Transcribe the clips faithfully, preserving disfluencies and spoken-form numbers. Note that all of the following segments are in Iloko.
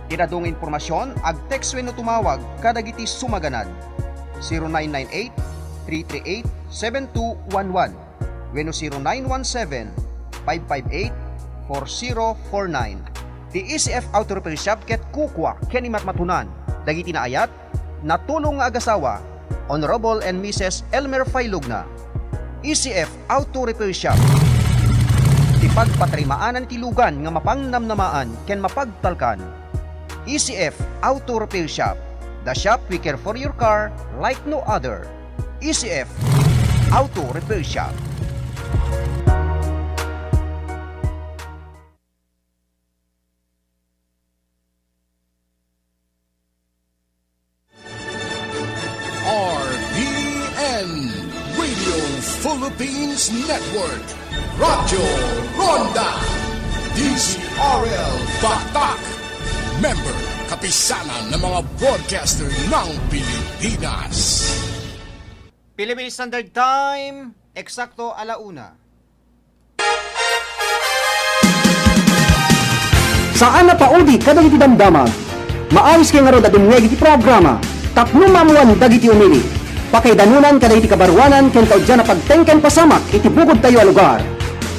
Ti adu nga impormasion, ag-text wenno tumawag kadagiti sumaganad, zero nine nine eight, three three eight, seven two one one wenno zero nine one seven, five five eight, four zero four nine. Ti E C F Auto Repair Shop ket kukua ken imatmatunan dagiti naayat, natulong nga agasawa, Honorable and Missus Elmer Failugna. E C F Auto Repair Shop. Ti pagpatarimaanan ti lugan nga mapangnamnamaan ken mapagtalkan. E C F Auto Repair Shop, the shop we care for your car like no other. E C F Auto Repair Shop. R P N, Radio Philippines Network, Radyo Ronda, D Z R L Batak, member, Kapisanan ng mga Broadcaster ng Pilipinas. Philippine Standard Time, eksakto ala una. Saan a paudi kadagiti damdamag. Maawis kay ngarud a dumngeg iti programa Tapno Maammuan Dagiti Umili. Pakaidanonan kadagiti kabaruanan ken kauddian a pagteng ken pasamak iti bukodtayo a lugar.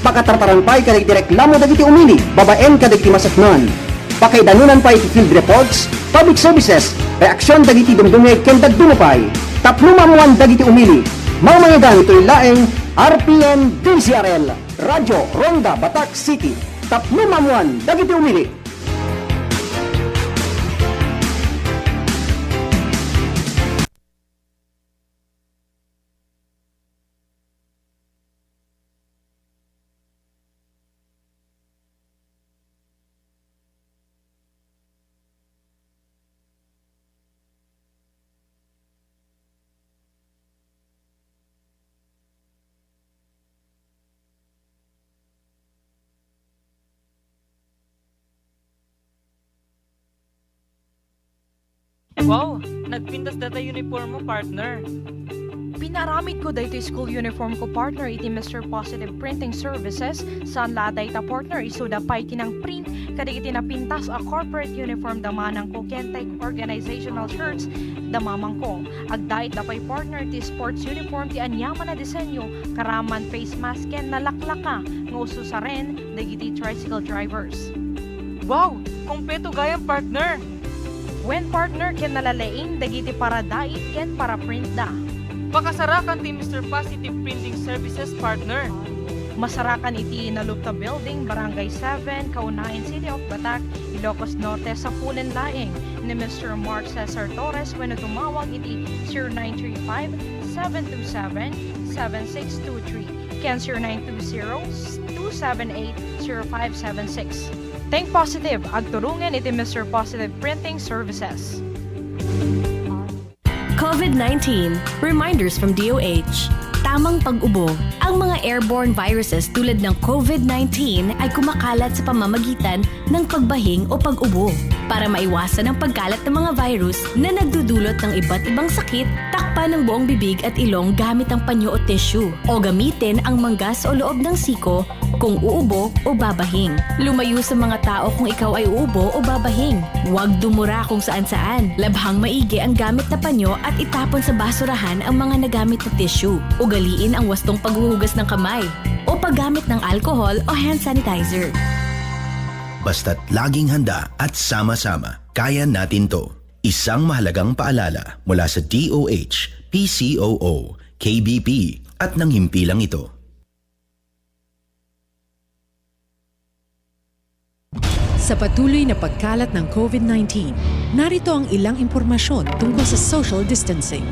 Pakatartaran pay kadagiti reklamo dagiti umili babaen kadagiti maseknan. Pakaidanonan pay iti field reports, public services, reaksion dagiti dumdumngeg ken dadduma pay. Tapno maammuan dagiti umili, mamayagan itoy laeng R P N D Z R L, Radyo Ronda Batak City. Tapno maammuan dagiti umili. Wow! Nagpintas data uniform mo, partner. Pinaramid ko daytoy school uniform ko, partner, iti Mister Positive Printing Services. Saan la dayta, partner, isuda pay ti nangprint kadagiti napintas a corporate uniform da manangko ken tay organizational shirts da mamangko. Agdaitda pay, partner, ti sports uniform ti aniaman a disenyo, karaman face mask ken nalaklaka nga ususaren dagiti tricycle drivers. Wow! Kompleto gayam, partner! Wen, partner, ken nalalaing dagiti paradait ken paraprintda. Pakasarakan ti Mister Positive Printing Services, partner. Masarakan iti Nalupta Building, Barangay seven, Kaunayan, City of Batak, Ilocos Norte, sapulen laeng ni Mister Mark Cesar Torres wenno tumawag iti zero nine three five, seven two seven, seven six two three ken zero nine two zero, two seven eight, zero five seven six. Think positive, agturungen iti Mister Positive Printing Services. COVID nineteen, reminders from D O H. Tamang pag-ubo. Ang mga airborne viruses tulad ng COVID nineteen ay kumakalat sa pamamagitan ng pagbahing o pag-ubo. Para maiwasan ang pagkalat ng mga virus na nagdudulot ng iba't ibang sakit, takpan ang buong bibig at ilong gamit ang panyo o tissue, o gamitin ang manggas o loob ng siko kung uubo o babahing. Lumayo sa mga tao kung ikaw ay uubo o babahing. Huwag dumura kung saan-saan. Labhang maigi ang gamit na panyo at itapon sa basurahan ang mga nagamit na tissue. Ugaliin ang wastong paghuhugas ng kamay o paggamit ng alcohol o hand sanitizer. Basta't laging handa at sama-sama, kaya natin 'to. Isang mahalagang paalala mula sa D O H, P C O O, K B P, at ng himpilang ito. Sa patuloy na pagkalat ng COVID nineteen, narito ang ilang impormasyon tungkol sa social distancing.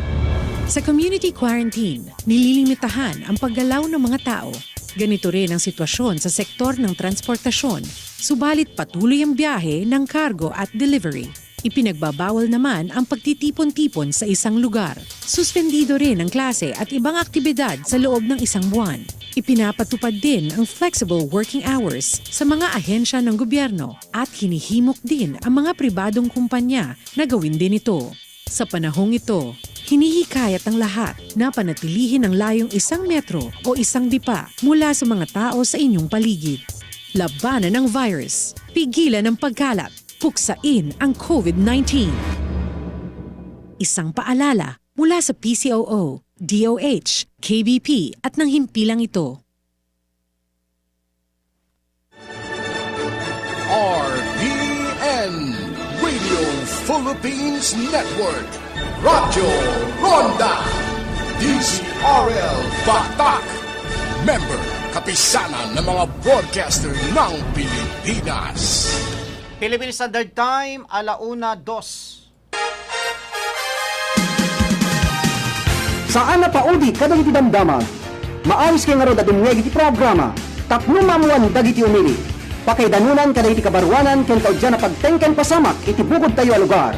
Sa community quarantine, nililimitahan ang paggalaw ng mga tao. Ganito rin ang sitwasyon sa sektor ng transportasyon, subalit patuloy ang biyahe ng cargo at delivery. Ipinagbabawal naman ang pagtitipon-tipon sa isang lugar. Suspendido rin ang klase at ibang aktibidad sa loob ng isang buwan. Ipinapatupad din ang flexible working hours sa mga ahensya ng gobyerno at hinihimok din ang mga pribadong kumpanya na gawin din ito. Sa panahong ito, hinihikayat ang lahat na panatilihin ang layong isang metro o isang dipa mula sa mga tao sa inyong paligid. Labanan ang virus. Pigilan ang pagkalat. Puksain ang COVID nineteen. Isang paalala mula sa P C O O, D O H, K B P at ng himpilang ito. R P N, Radio Philippines Network, Radyo Ronda, D Z R L Batak, member, kapisanan ng mga broadcaster ng Pilipinas. Philippine Standard Time, ala una dos. Saan a paudi kadagiti damdamag. Maawis kay ngarud a dumngeg iti programa tapno maammoan dagiti umili. Pakaidanonan kadagiti kabaruanan ken kaudian a pagteng ken pasamak iti bukodtayo a lugar.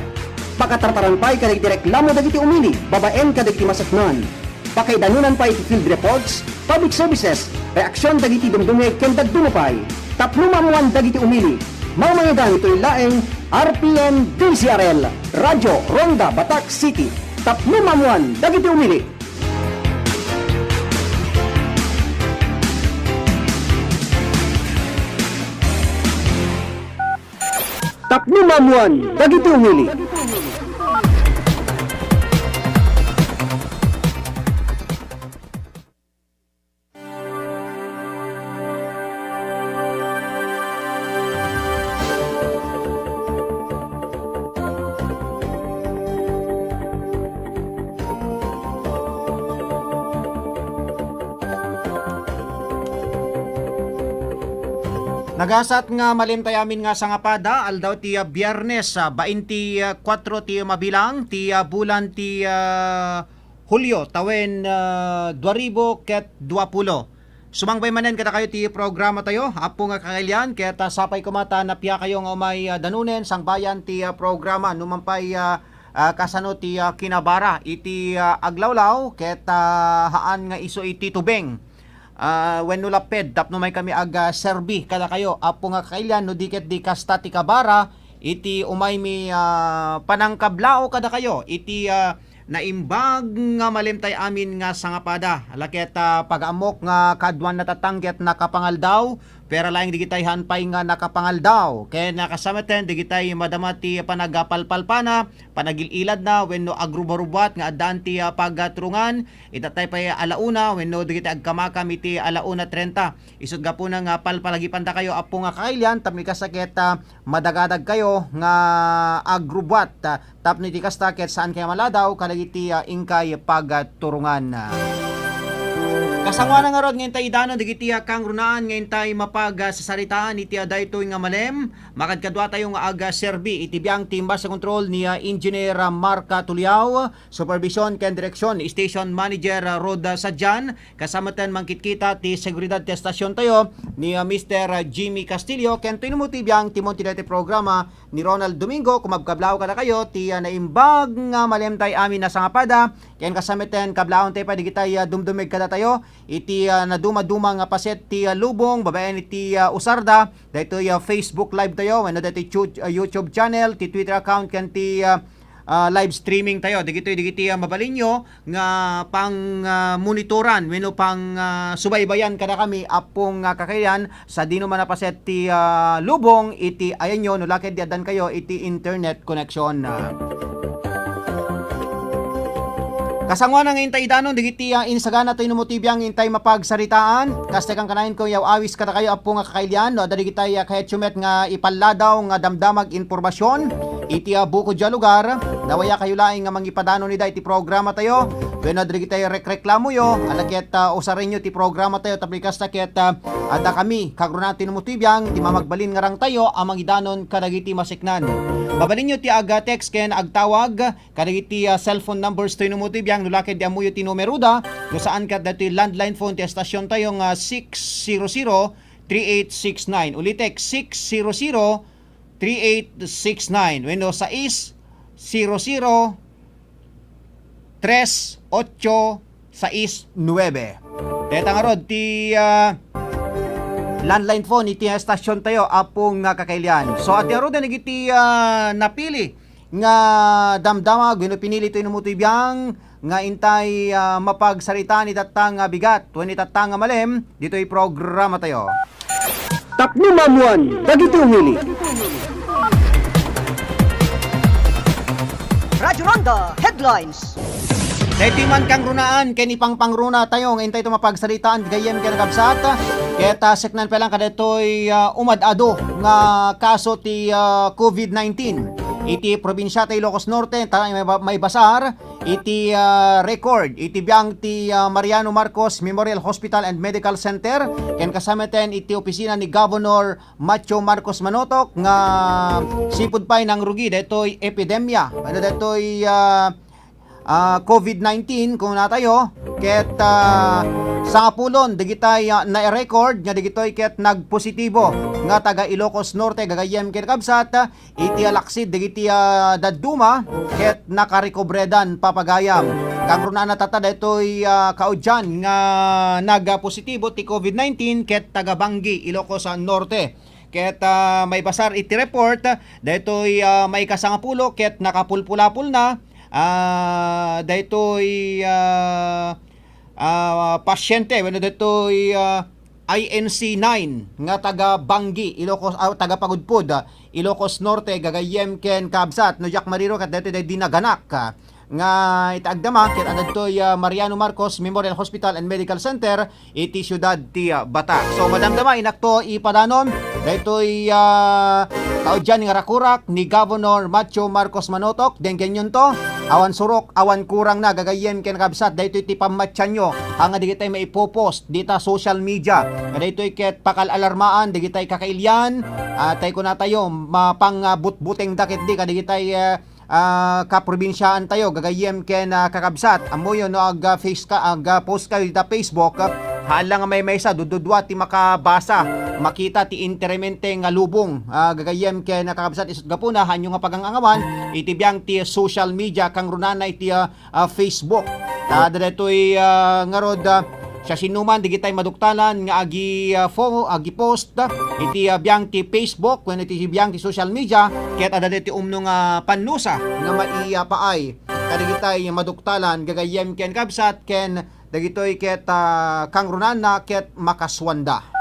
Pakatartaran pay kadagiti reklamo dagiti umili babaen kadagiti maseknan. Pakaidanonan pay iti field reports, public services, reaksion dagiti dumdumngeg ken dadduma pay. Tapno maammoan dagiti umili, mamangidan itoy laeng R P N D Z R L, Radyo Ronda Batak City. Tapno maammoan dagiti umili. Tapno maammoan dagiti umili. Nagasat nga malimtay amin nga sangapada, aldaw ti, ah, Biyernes, ah, bainti kuatro ti mabilang ti, ah, bulan ti, ah, Hulio, tawen, ah, dua ribu ket dua pulo. Sumangbay manen kadakayo ti programa tayo, Apo nga Kakailian, ket, ah, sapay koma ta napiakayo nga umay, ah, danonen, sangbayan ti, ah, programa, numan pay, ah, ah, kasano ti, ah, kinabara iti, ah, aglawlaw, ket, ah, haan nga isu iti tubeng. Ah, wenno lapped, tapno umay kami ag, ah, serbi kadakayo, Apo nga Kakailian, no di ket di kasta ti kabara, iti umaymi, ah, panangkablaaw kadakayo, iti, ah, naimbag nga malimtay amin nga sangapada. Ala ket, ah, pagaammok nga kaduan natattang ket nakapangaldaw, pero laeng digitay haan pay nga nakapangaldaw. Ken, ah, kasta metten, digitay madama ti panagpalpalpana, panagil-iladna, wenno agrubrubuat nga addaan ti, ah, pagturungan, itattay pay ala una, wenno digitay agkamakam iti ala una trenta. Isut' gapuna nga palpalagipandakayo, Apo nga Kakailian, tapno iti kasta ket, ah, madagadagkayo nga agrubbuat, ah, tapno iti kasta ket saankayo maladaw kadagiti, ah, inkay pagturungan. Kasangoanan ngarud nga intay idanon dagiti, ah, kangrunaan nga intay mapagsasaritaan iti, ah, daytoy nga malem. Makadkaduatayo nga agserbi iti biang ti master control ni, ah, Engineer, ah, Mark Tuliao, supervision ken direksion ni Station Manager, ah, Rod Sadian, kasano metten mangkitkita ti seguridad ti estasiontayo ni, ah, Mister Jimmy Castillo, ken ti inumot ti biang timon ti daytoy programa ni Ronald Domingo. Kumabkablaaw kadakayo ti, ah, naimbag nga malimtay amin a sangapada, ken kasano metten kablaawantayo pay dagitay, ah, dumdumeg kadatayo iti, ah, nadumaduma nga paset ti, ah, lubong babaen iti, ah, usarda, daytoy, ah, Facebook Live tayo, wenno daytoy chu-, ah, YouTube channel, ti Twitter account, ken ti, ah, ah, live streaming tayo. Dagitoy, dagiti, ah, mabalinyo nga pang, ah, monitoran wenno pang, ah, subaybayan kadakami, Apo nga Kakailian, sadino man a paset ti, ah, lubong iti ayanyo no la ket di addankayo iti internet connection. Kasangoanan nga intay idanon dagiti, ah, insagana ti inumot ti biang intay mapagsaritaan. Kasta kan kanayon ko yaw awis kadakayo, Apo nga Kakailian, no adda dagitay, ah, kayatyo met nga ipalladaw nga damdamag impormasyon iti, ah, bukod a lugar, dawayakayo laeng nga mangipadanon ida iti programa tayo. Wenno adda dagitay rekreklamoyo, ala ket, ah, usarenyo ti programa tayo, tapno iti kasta ket, ah, adda kami, kagrunaan ti inumot ti biang, ti mamagbalin nga rangtayo a mangidanon kadagiti maseknan. Mabalinyo ti aga-text ken agtawag kadagiti, ah, cellphone numbers ti inumot ti biang, no la ket di ammoyo ti numeroda, no saan ket daytoy landline phone ti estasiontayo nga six zero zero three eight six nine. Ulitek, six zero zero three eight six nine. Wenno, sais zero zero tres ocho sais nuebe. Dayta ngarud ti, ah, landline phone iti estasiontayo, Apo nga Kakailian. So, iti ngarud dagiti, ah, napili nga damdama wenno pinili ti inumot ti biang nga intay, ah, mapagsaritaan itatta nga bigat wenno itatta nga malem ditoy programa tayo. Tapno maammoan dagiti umili. The headlines. Daytoy man kangrunaan ken ipangpangruna tayo nga intay to mapagsaritaan gayem ken kabsat. Ket, ah, seknan pa lang kadaytoy, ah, umad-adu nga kaso ti, ah, covid nineteen iti probinsia ti Ilocos Norte, ta may ba-, maibasar iti, ah, record iti biang ti, ah, Mariano Marcos Memorial Hospital and Medical Center ken kasamaten iti opisina ni Governor Macho Marcos Manotok nga sipud pay nangrugi daytoy epidemia, ano daytoy, ah, ah, covid nineteen, kunatayo, ket, ah, sangapulon dagitay, ah, nairecord nga dagitoy ket nagpositibo nga taga Ilocos Norte gagayyem ken kabsat, iti alaksid dagiti, ah, dadduma ket nakarekobredan papagayam. Kangrunaan tatta daytoy, ah, kaudian nga nagpositibo ti covid nineteen ket taga Banggi, Ilocos, ah, Norte. Ket, ah, maibasar iti report, daytoy, ah, maikasangapulo ket nakapulpulapulna, ah, daytoy, ah, ah, pasyente wenno daytoy, ah, I N C nine nga taga Banggi, Ilocos, ah, taga Pagudpud, ah, Ilocos Norte, gagayyem ken kabsat. No diak mariro ket daytoy daydi naganak, ah, nga iti agdama ket adda ditoy, ah, Mariano Marcos Memorial Hospital and Medical Center iti siudad ti, ah, Batak. So, madamdama, inakto ipadanon daytoy, ah, kaudian nga rakurak ni Governor Macho Marcos Manotok, denggenyon to, awan surok, awan kurang na, gagayyem ken kabsat, daytoy ti pammatianyo, anga digitay maipopost dita social media, nga daytoy ket pakal-alarmaan, digitay kakailian, ah, tay kunatayo, mapang, ah, butbuteng da ketdi, kadigitay, ah, ah, kaprobinsiaan tayo, gagayyem ken, ah, kakabsat. Ammoyo no ag, ah, face ka, ag, ah, post kayo dita Facebook, ah, haan lang nga maymaysa, dududua ti makabasa, makita ti interemente nga lubong, ah, gagayyem ken, ah, kakabsat, isut gapuna, hanyo nga pagang-angawan, iti biang ti social media, kangrunana iti, ah, ah, Facebook. Ta daytoy, ah, ngarud, ah, siasinoman digitay maduktalan nga agi, ah, fo-, agi post iti, ah, biang ti Facebook wenno iti biang ti social media, ket adda daytoy umno nga pannusa nga maipaay kadigitay maduktalan gagayyem ken kabsat ken dagitoy ket, ah, kangrunana ket makasuanda.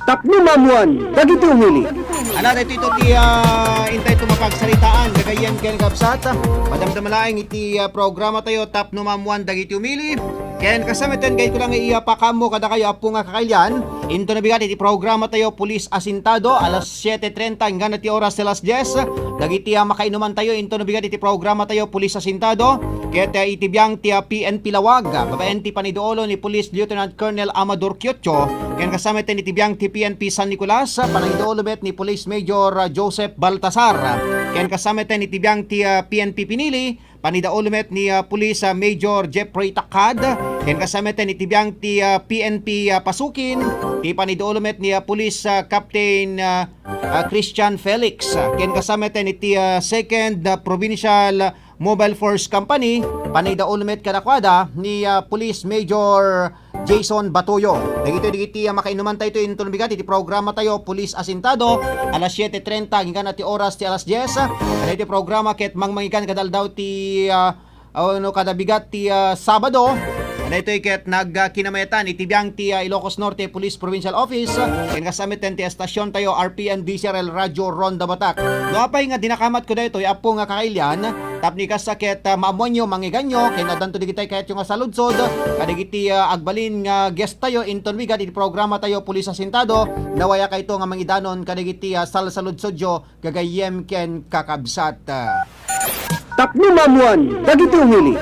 Tapno maammuan dagiti umili. Ala, daytoy ito ti, ah, intay to mapagsaritaan, gagayyem ken kabsat. Madamdama laeng iti, ah, programa tayo, Tapno Maammuan dagiti umili. Ken kasamaten, gayyem ko lang nga ipakaammo kadakayo, Apo nga kakailian, into nabigat iti programa tayo, Pulis Asintado, alas siete treinta, inggana ti oras ti alas dies. Dagiti, ah, makainuman tayo, into nabigat iti programa tayo, Pulis Asintado. Ket, ah, iti biang ti, ah, P N P Laoag, ah, babaen ti paniduolo ni Police Lieutenant Colonel Amador Kiocho, ken kasamaten iti biang ti P N P San Nicolas, ah, paniduolo met ni Police Major, ah, Joseph Baltasar, ah, ken kasamaten iti biang ti, ah, P N P Pinili, paniduolo met ni, ah, Police, ah, Major Jeffrey Takad, ken kasamaten iti biang ti, ah, P N P, ah, Pasukin, ti paniduolo met ni, ah, Police, ah, Captain, ah, ah, Christian Felix, ah, ken kasamaten iti, ah, Second, ah, Provincial Mobile Force Company, panidaul met kadakuada ni, ah, Police Major Jason Batuyo. Dagitoy, dagiti, ah, makainuman tayo iti inton bigat iti programa tayo, Police Asintado, alas siete treinta, agingga ti oras ti alas dies. Kada iti programa ket mangmangikan kadaldaw ti, ah, ah, no, kada bigat ti, ah, Sabado. Daytoy ket nagkinamaetan iti biang ti, ah, Ilocos Norte Police Provincial Office, ken kasamaten ti estasyon tayo, R P N D C R L Radio Ronda Batak. No apay nga dinakamatko daytoy, Apo nga kakailian, tapno kasta ket, ah, maammoanyo, mangiganyo, ken addanto digitay kayatyo nga saludsod, kadagiti, ah, agbalin nga guest tayo, inton bigat iti programa tayo, Pulis Asintado, nawayak kayto nga mangidanon kadagiti, ah, salsaludsodyo, gagayyem ken kakabsat. Tapno maammuan dagiti umili.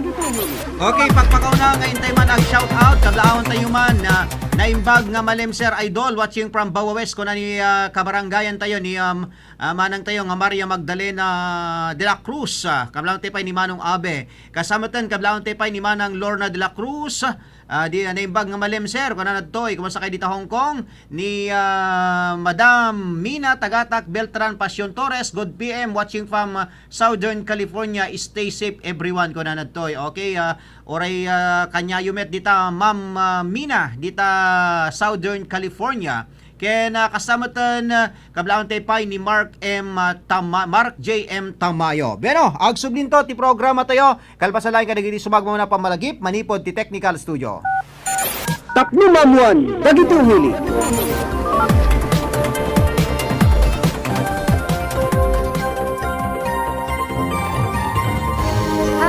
Okay, pagpakauna nga intay man ag shout out, kablaawon tayo man, ah, naimbag nga malem, Sir Idol, watching from Bawa West, kuna ni, ah, kabarangayan tayo ni, um, ah, manang tayo nga Maria Magdalena de la Cruz, ah, kablaawon tayo pay ni Manong Abe. Kasamaten, kablaawon tayo pay ni Manang Lorna de la Cruz, ah, di, ah, naimbag nga malem, Sir, kuna nadtoy, kumusta kay dita Hong Kong? Ni, ah, Madam Mina Tagatak Beltran Passion Torres, good P M, watching from, ah, Southern California. Stay safe, everyone, kuna nadtoy. Okay, ah, uray, ah, kaniayo met dita, Ma'am, ah, Mina, dita Southern California. Ken, ah, kasamaten, ah, kablaawon tayo pay ni Mark M, ah, Tama-, Mark J M Tamayo. Bueno, agsublinto ti programa tayo. Kalpasan laeng kadagiti sumagmamano a pammalagip manipud ti technical studio. Tapno maammuan dagiti umili.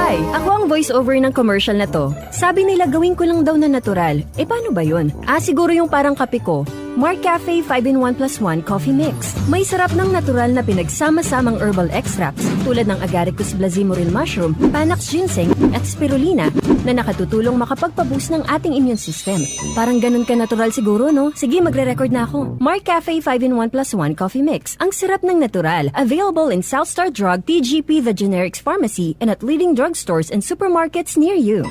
Ay, ako ang voice over ng commercial na 'to. Sabi nila gawin ko lang daw na natural. Eh, paano ba 'yun? Ah, siguro 'yung parang kape ko. Mark Cafe five-in-one plus one Coffee Mix. May sarap ng natural na pinagsama-samang herbal extracts tulad ng Agaricus blazimuril mushroom, Panax ginseng, at spirulina na nakatutulong makapagpa-boost ng ating immune system. Parang ganun ka natural siguro, no? Sige, magre-record na ako. Mark Cafe five-in-one plus one Coffee Mix. Ang sarap ng natural. Available in South Star Drug, T G P, the generics pharmacy, and at leading drugstores and supermarkets near you.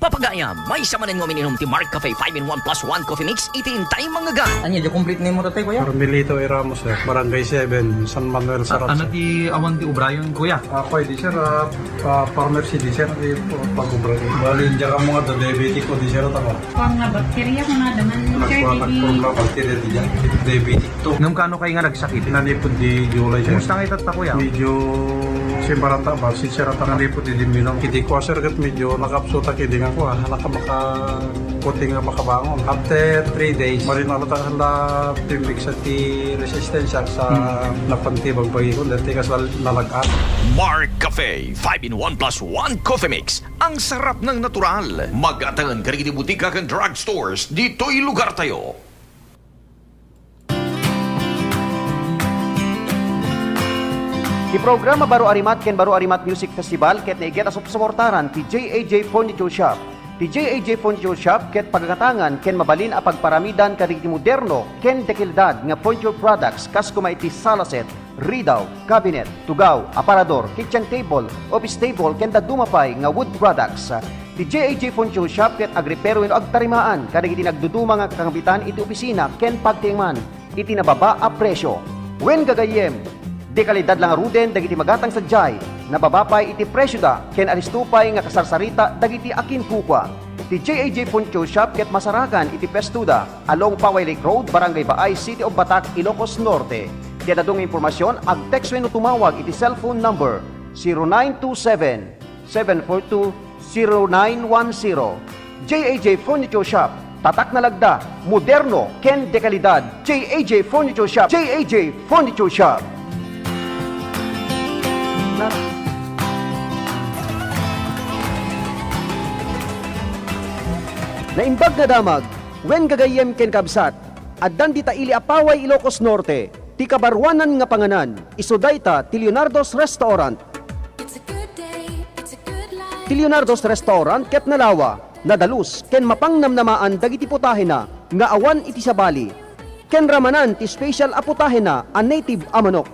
Papagayam, maysa manen nga umiinom ti Mark Cafe five-in-one plus one Coffee Mix iti intay mangngegam. Ania, diay complete name mo, tatay, kuya? Carmelito A. Ramos, sir. Barangay seven, San Manuel, Saracho. Ano ti awan ti ubrayon, kuya? Ako, di, sir, ah, pa-, farmer si di, sir, di, pa-, pag-ubra. Bali, diyan ka mga diabetic ko, di, sir, tama? Kuwan nga bakterya ko na daman, sir, Nagkuha, di, nagpurla bakterya, di, diyan. Diabetic to. Ngem kaano kay nga nagsakit? Nanipod di July, sir. Kumusta nga itatta, kuya? Medyo simbarata ba? Si sir ata nanipod di Dimbilong. Idi ko, sir, ket medyo nakapsuta kidi nga kuha. Nakamaka-, kuti nga makabangon. After three days, marinalo ta la pimbig sa ti resistensya sa Hmm. napantibag bagikon. Dati kas lal-, nalagat. Mark Cafe five-in-one plus one Coffee Mix. Ang sarap ng natural. Mag-aten kadagiti butika ken drugstores ditoy lugar tayo. Ti programa Baro a Rimat ken Baro a Rimat Music Festival ket naiget a supsuportaran ti J A J Furniture Shop. Ti J A J Furniture Shop ket pagagatangan ken mabalin a pagparamidan kadagiti moderno ken dekalidad nga furniture products kas kuma iti sala set, ridaw, cabinet, tugaw, aparador, kitchen table, office table, ken dadduma pay nga wood products. Ti J A J Furniture Shop ket agrepero wenno agtarimaan kadagiti nagduduma nga kakambitan iti opisina ken pagtiengan iti nababa a presyo. Wen gagayyem, dekalidad la ngaruden dagiti magatang sadiay, nababa pay iti presioda ken alisto pay nga kasarsarita dagiti akinkukua. Ti J A J Furniture Shop ket masarakan iti pwestoda, along Paway Lake Road, Barangay Baay, City of Batak, Ilocos Norte. Ti adu nga impormasion, ag-text wenno tumawag iti cellphone number zero nine two seven, seven four two, zero nine one zero. J A J Furniture Shop, tatak nalagda, moderno, ken dekalidad. J A J Furniture Shop, J A J Furniture Shop. Naimbag nga damag, wen gagayyem ken kabsat, addan dita ili a Paway, Ilocos Norte, ti kabaruanan nga panganan, isu dayta ti Leonardo's Restaurant. Ti Leonardo's Restaurant ket nalawa, nadalus, ken mapangnamnamaan dagiti putahena nga awan iti sabali, ken ramanan ti special a putahena a native a manok.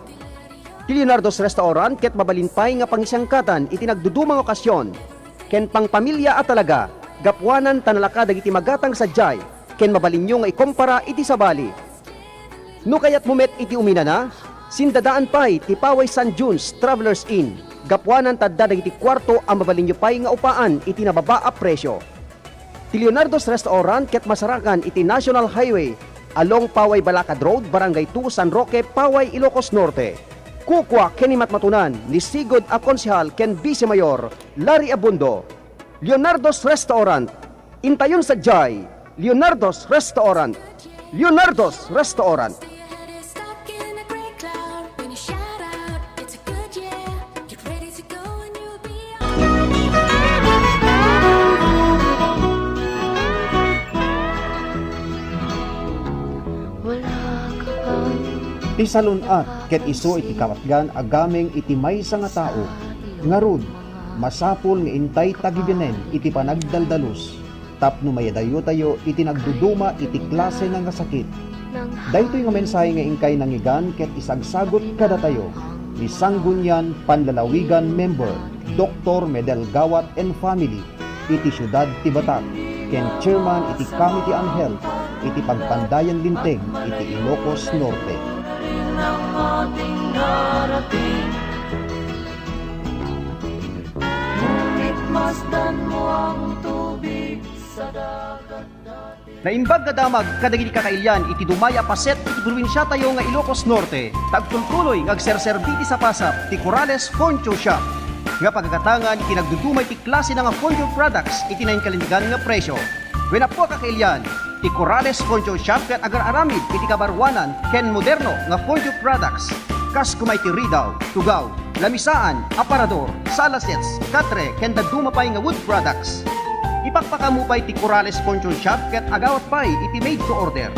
Ti Leonardo's Restaurant ket mabalin pay nga pangisangkatan iti nagduduma nga okasion ken pangpamilia a talaga, gapuanan ta nalaka dagiti magatang sadiay ken mabalinyo nga ikompara iti sabali. No kayatmo met iti uminana, sindadaan pay ti Paway San John's Travelers Inn, gapuanan ta adda dagiti kuarto a mabalinyo pay nga upaan iti nababa a presyo. Ti Leonardo's Restaurant ket masarakan iti National Highway, along Paway Balakad Road, Barangay two, San Roque, Paway, Ilocos Norte. Kukua ken ni matmatunan ni sigud a Konsehal ken Bise Mayor, Larry Abundo. Leonardo's Restaurant. Intayon sadiay, Leonardo's Restaurant. Leonardo's Restaurant. Ti salun-at ket isu iti kapatgan a gameng iti maysa nga tao. Ngarud, masapul nga intay tagibianen iti panagdaldalus tapno mayadayotayo iti nagduduma iti klasena nga sakit. Daytoy nga mensahe nga inkay nangngegan ket isagsagut kadatayo ni Sangguniang Panlalawigan member, Doktor Medel Gawat and family, iti siudad ti Batak, ken chairman iti Committee on Health iti Pagpandayan Linteg iti Ilocos Norte. Naimbag nga damag kadagiti kakailian iti dumay a paset iti probinsiatayo nga Ilocos Norte, ta agtultuloy nga agserserbi ti sapasap ti Corales Furniture Shop, nga pagagatangan iti nagduduma iti klasena nga furniture products iti nainkalindigan nga presyo. Wen, appo a kakailian, ti Corales Furniture Shop ket agar-aramid iti kabaruanan ken moderno nga furniture products, kas kuma iti ridaw, tugaw, lamisaan, aparador, sala sets, katre, ken dadduma pay nga wood products. Ipakpakamo pay ti Corales Furniture Shop ket agawat pay iti made to order.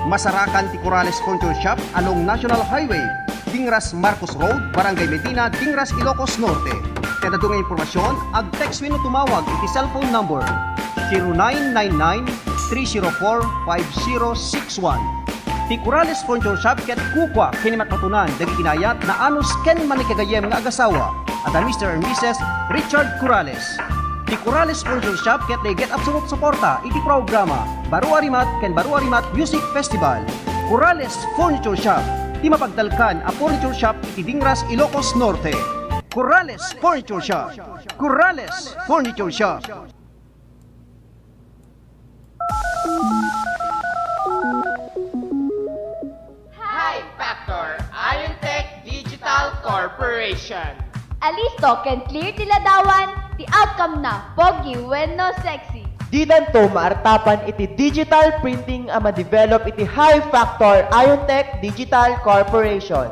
Masarakan ti Corales Furniture Shop along National Highway, Dingras Marcos Road, Barangay Medina, Dingras, Ilocos Norte. Ket adu nga impormasyon, ag-text wenno tumawag iti cellphone number zero nine nine nine, three zero four, five zero six one. Ti Corales Furniture Shop ket kukua ken ni makatunan dagiti naayat, naanus ken mannigagayem nga agasawa a da Mister and Missus Richard Corales. Ti Corales Furniture Shop ket naiget a sumupsuporta iti programa Baro a Rimat ken Baro a Rimat Music Festival. Corales Furniture Shop, ti mapagtalkan a furniture shop iti Dingras, Ilocos Norte. Corales Furniture Shop. Corales Furniture Shop. Hi, Factor Iontech Digital Corporation. Alisto ken clear ti ladawan, ti outcome na pogi wenno sexy. Didanto maartapan iti digital printing a ma-develop iti High Factor Iontech Digital Corporation.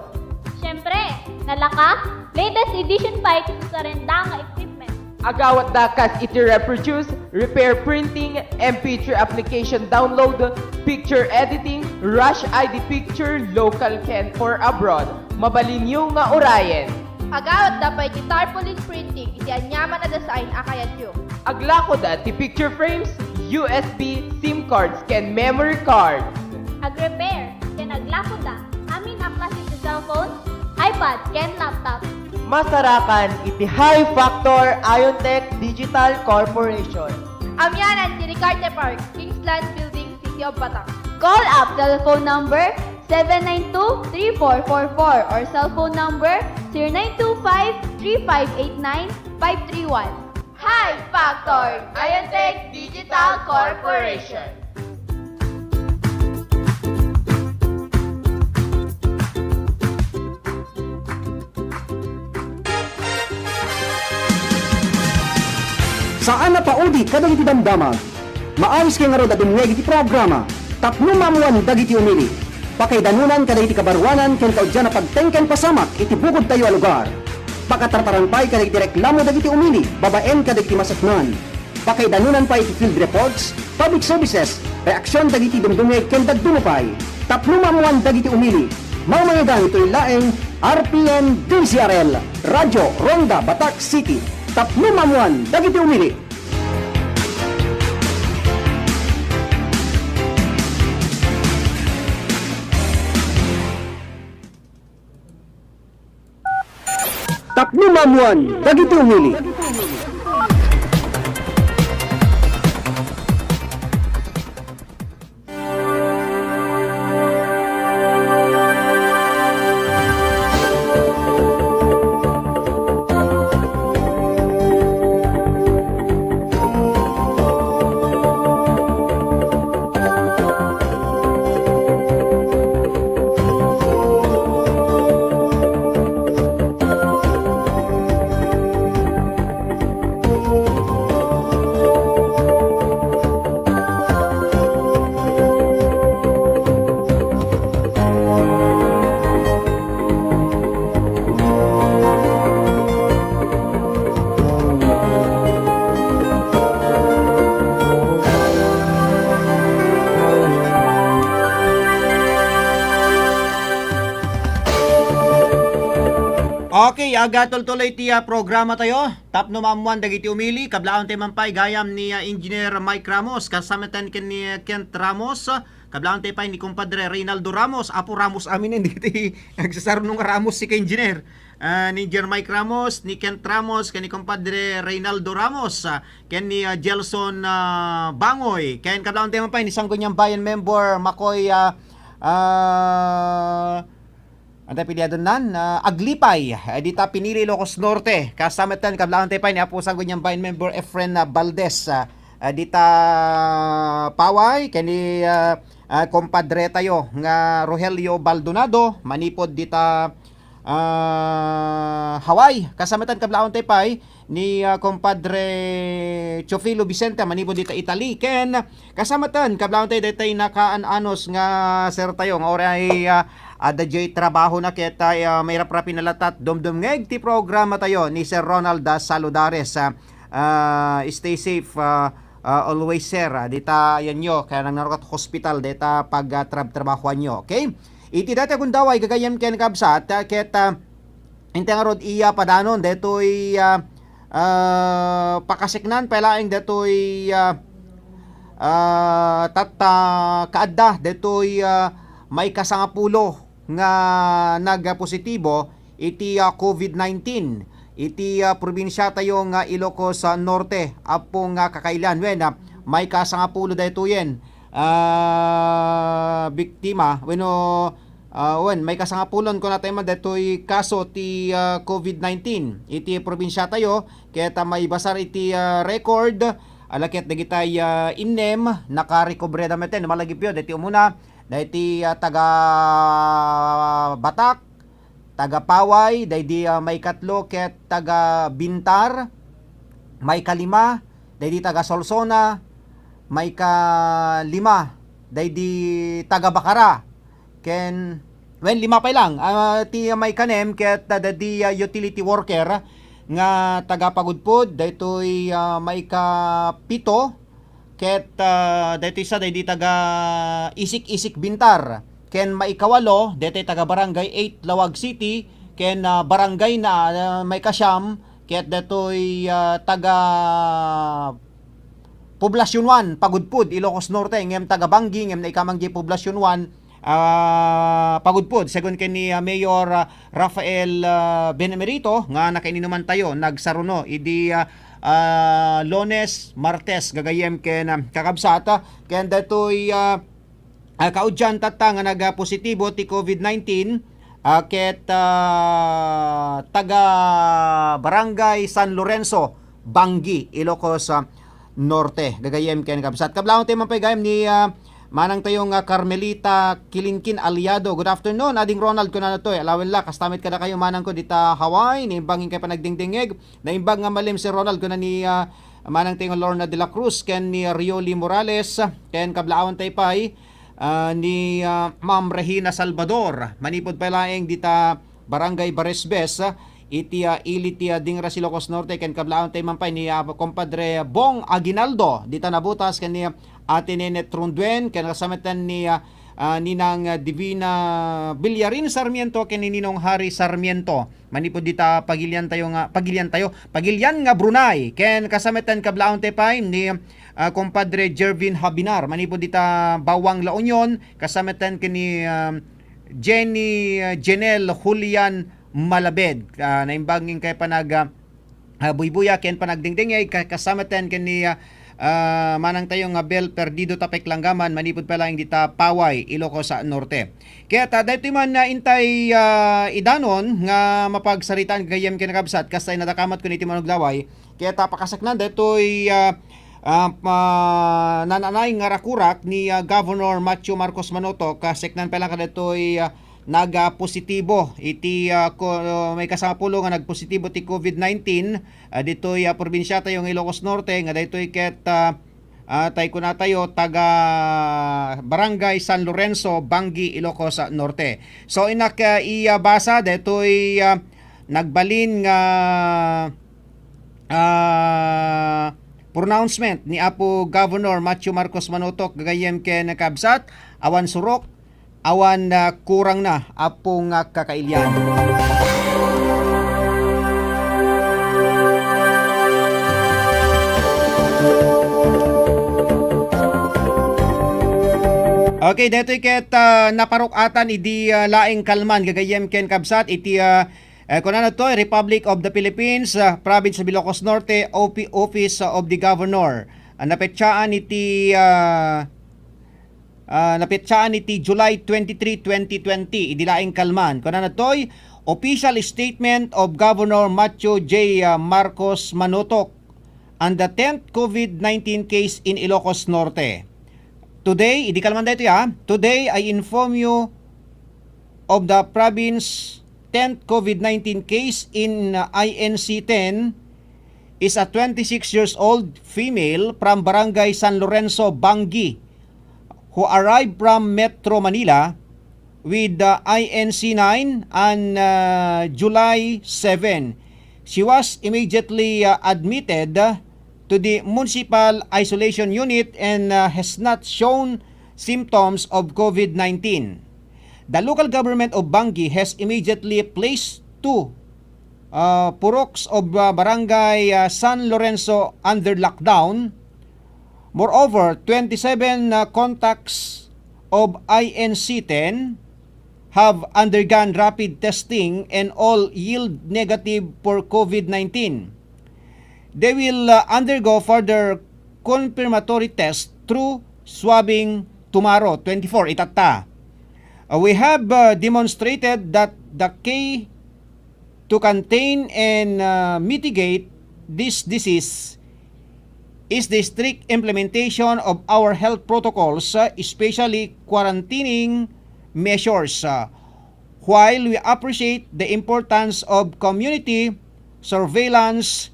Siyempre, nalaka, latest edition pay ti susarenda nga equipment. Agawatda kas iti reproduce, repair printing, M P three application download, picture editing, rush I D picture, local ken or abroad. Mabalinyo nga urayen. Agawatda pay ti tarpaulin printing iti aniaman a design a kayatyo. Aglakoda ti picture frames, U S B, SIM cards, ken memory cards. Agrepair ken aglakoda amin a klase ti cellphone, iPad, ken laptop. Masarakan iti High Factor Iontech Digital Corporation. Amianan ti Ricarte Park, Kingsland Building, City of Bataan. Call up cellphone number seven nine two three four four four or cellphone number zero nine two five three five eight nine five three one. High Factor Iontech Digital Corporation. Saan a paudi kadagiti damdamag. Maayos kay ngarud a dumngeg iti programa tapno maammoan dagiti umili. Pakaidanunan kadagiti kabaruanan ken kauddian a pagteng ken pasamak iti bukodtayo a lugar. Pakatartaran pay kadagiti reklamo dagiti umili babaen kadagiti maseknan. Pakaidanunan pay iti field reports, public services, reaksion dagiti dumdumngeg ken dadduma pay tapno maammoan dagiti umili. Mamayegan itoy laeng R P N D Z R L, Radyo Ronda Batac City, tapno maammoan dagiti umili. Tapno maammoan dagiti umili. Okay, agatultuloy ti, ah, programa tayo. Tapno maammoan dagiti umili, kablaawentayo man pay gayam ni, ah, Engineer Mike Ramos, kasamaten ken ni, ah, Kent Ramos, kablaawentayo pay ni Kumpadre Reynaldo Ramos, Apo Ramos aminen, dagiti agsasarno nga Ramos sika, Engineer. Ah, ni Engineer Mike Ramos, ni Kent Ramos, ken ni Kumpadre Reynaldo Ramos, ah, ken ni, ah, Gelson, ah, Bangoy, ken kablaawentayo man pay ni Sangguniang Bayan member Makoy, ah, ah, Anta piliadon nan, ah, Aglipay, eh, dita Pinili, Ilocos Norte. Kasamaten, kablaawentayo pay ni Apo Sangguniang Bayan member Efren, ah, Valdez, ah, ah, dita Paway, ken ni, ah, ah, kumpadre tayo nga Rogelio Baldonado, manipod dita, ah, Hawaii. Kasamaten, kablaawentayo pay ni, ah, kumpadre Teofilo Vicente, manipod dita Italy. Ken kasamaten, kablaawentayo daytoy nakaan-anos nga sir tayo nga uray, ah, adda jay trabahona ket, ah, mairaprapin a latta, dumdumngeg ti programa tayo ni Sir Ronald, ah, Saludares. Ah, ah, stay safe, ah, ah, always, sir. Ah, dita, yan yo, kaya nang narukat hospital, dita pag, ah, trab-, trabahoan yo, okay? Iti dati a gundaway, gagayyem ken kabsat, ah, ket, ah, Intay ngarud iya padanon daytoy, ah, ah, pakaseknan pay laeng daytoy, ah, ah, tatta kaadda daytoy, ah, maikasangapulo nga nagpositibo iti, ah, covid nineteen iti, ah, probinsiatayo nga Ilocos, ah, Norte, Apo nga kakailian. Wen, ah, maikasangapulo daytoyen, ah, biktima wenno Ah, wen, maikasangapulon kunatayo man daytoy kaso ti, ah, covid nineteen iti probinsiatayo, ket, ah, maibasar iti, ah, record, ala ket dagitay, ah, innem, nakarecoverada metten, malagipyo, daytoy umuna, daytoy, ah, taga Batak, taga Paway, daydi, ah, maikatlo ket taga Bintar, maikalima, daydi taga Solsona, maikalima, daydi taga Bacara, ken, wen, lima pay lang. Ah, ti maikanem ket, ah, daydi, ah, utility worker nga taga Pagudpud, daytoy, ah, maikapito, ket, ah, daytoy sa, daydi taga Isik-Isik Bintar, ken maikawalo, daytoy taga Barangay eight, Laoag City, ken, ah, barangay na, ah, maikasiam, ket daytoy, ah, taga Poblacion one, Pagudpud, Ilocos Norte, ngem taga Bangui, ngem naikaman diay Poblacion one, ah, Pagudpud. Segun ken ni, ah, Mayor, ah, Rafael, ah, Benemerito, nga nakaininumantayo, nagsaruno idi, ah, ah, Lunes, Martes, gagayyem ken, ah, kakabsat, ah, ken daytoy, ah, ah, kaudian tatta nga nagpositibo ti covid nineteen, ah, ket, ah, taga Barangay San Lorenzo, Bangui, Ilocos, ah, Norte. Gagayyem ken kabsat. Kablaawentayo man pay gayam ni, ah, manangtayo nga Carmelita Kilinkin Aliado. Good afternoon, Ading Ronald, kunana toy. Alawen la, kasta met kadakayo manangko dita Hawaii, naimbag inkay panagdengdengngeg. Naimbag nga malem, Sir Ronald, kuna ni, ah, manangtayo nga Lorna de la Cruz, ken ni Rioli Morales, ken kablaawentayo pay, ah, ni, ah, Ma'am Regina Salvador. Manipud pay laeng dita Barangay Baresbes, ah, iti, ah, ili ti, ah, Dingras, Ilocos Norte, ken kablaawentayo man pay ni, ah, Compadre Bong Aguinaldo, dita Nabutas, ken ni, ah, Ate Nenet Ronduen, ken kasametan ni, ah, ah, Ninang, ah, Divina Villarin Sarmiento, ken ni Ninong Harry Sarmiento. Manipud dita pagiliantayo nga, pagiliantayo, pagilian nga Brunei. Ken kasametan kablaawentayo pay ni, ah, Compadre Jervin Habinar. Manipud dita Bawang La Union, kasametan ken ni, ah, Jenny, ah, Jenel Julian Malabed. Ah, naimbag inkay panag, ah, ah, buybuya ken panagdengdengngeg, ka-, kasametan ken ni, ah, ah, manangtayo nga Bel Perdido Tapek Langgaman, manipud pay laeng dita Paway, Ilocos, ah, Norte. Ket, ah, daytoy man, ah, intay, ah, idanon nga mapagsaritaan gagayyem ken kabsat, kasta inadakamat kun iti manugdaway. Ket, ah, pakasaknan daytoy, ah, ah, pa-, nananay nga rakurak ni, ah, Governor Matthew Marcos Manotok, ah, seknan pay lang kadaytoy, ah, nagpositibo iti, ah, ko-, maikasangapulo nga nagpositibo ti covid nineteen, ah, ditoy, ah, probinsiatayo nga Ilocos Norte, nga daytoy ket, ah, ah, tay kunatayo taga Barangay San Lorenzo, Bangui, Ilocos, ah, Norte. So, innak, ah, iyabasa daytoy, ah, nagbalin nga, ah, pronouncement ni Apo Governor Matthew Marcos Manotok gagayyem ken kabsat, awan surok, awan, ah, kurangna, Apo nga kakailian. Okay, daytoy ket, ah, naparuk-atan idi, ah, laeng kalman gagayyem ken kabsat iti, ah, eh, kunana to, Republic of the Philippines, ah, Province of Ilocos Norte, O P, Office of the Governor. Ah, napetsaan iti, ah, Ah, napetsaan iti July twenty-three, twenty twenty, idi laeng kalman. Kunana toy, Official Statement of Governor Matthew J, ah, Marcos Manotok on the tenth covid nineteen case in Ilocos Norte. Today, idi kalman daytoy, ah. Today, I inform you of the province tenth covid nineteen case in, uh, I N C ten is a twenty-six years old female from Barangay San Lorenzo, Bangui, who arrived from Metro Manila with the I N C nine on uh, July seven. She was immediately uh, admitted uh, to the municipal isolation unit and uh, has not shown symptoms of COVID nineteen. The local government of Bangui has immediately placed two uh, puroks of uh, Barangay uh, San Lorenzo under lockdown. Moreover, twenty-seven uh, contacts of I N C ten have undergone rapid testing and all yield negative for COVID nineteen. They will uh, undergo further confirmatory test through swabbing tomorrow, twenty-four, itatta. Uh, we have uh, demonstrated that the key to contain and uh, mitigate this disease is the strict implementation of our health protocols, uh, especially quarantining measures. Uh, while we appreciate the importance of community surveillance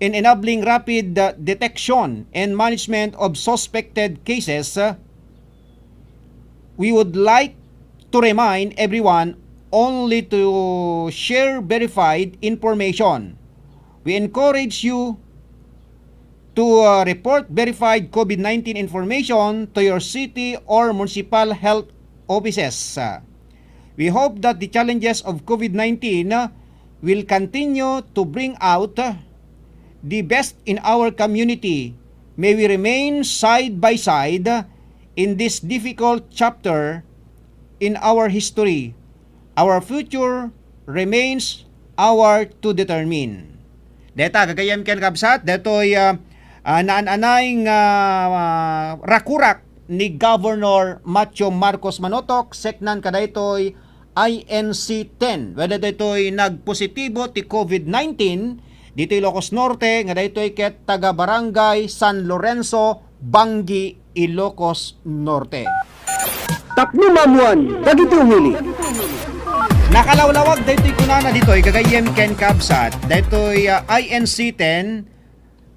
in enabling rapid uh, detection and management of suspected cases, uh, we would like to remind everyone only to share verified information. We encourage you to uh, report verified COVID nineteen information to your city or municipal health offices. Uh, we hope that the challenges of COVID nineteen uh, will continue to bring out uh, the best in our community. May we remain side by side uh, in this difficult chapter in our history. Our future remains our to determine. Deta, gagayyem ken kabsat, detoy uh, uh, naan-anay nga uh, rakurak ni Governor Matthew Marcos Manotok, seknan kadaytoy I N C ten. Whether daytoy nagpositibo ti COVID nineteen ditoy Ilocos Norte, nga daytoy ket taga Barangay San Lorenzo, Bangui, Ilocos Norte. Tapno maammuan dagiti umili. Nakalawlawag daytoy kunana ditoy, gagayyem ken kabsat, daytoy uh, I N C ten,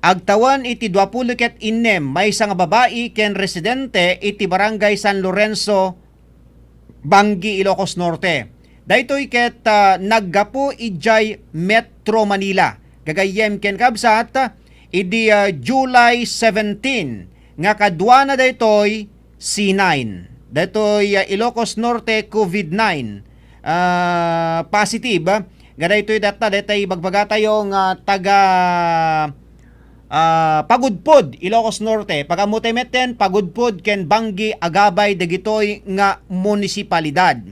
agtawen iti duapulo ket innem maysa nga babai ken residente iti Barangay San Lorenzo, Bangui, Ilocos Norte. Daytoy ket uh, naggapu idiay Metro Manila. Gagayyem ken kabsat, idi uh, July seventeen nga kaduana daytoy C nine. Daytoy uh, Ilocos Norte COVID nine uh, positive. Nga daytoy datta, daytay bagbagatayo nga taga ah, Pagudpod, Ilocos Norte. Pagammotay metten, Pagudpod ken Bangui agabay dagitoy nga munisipalidad.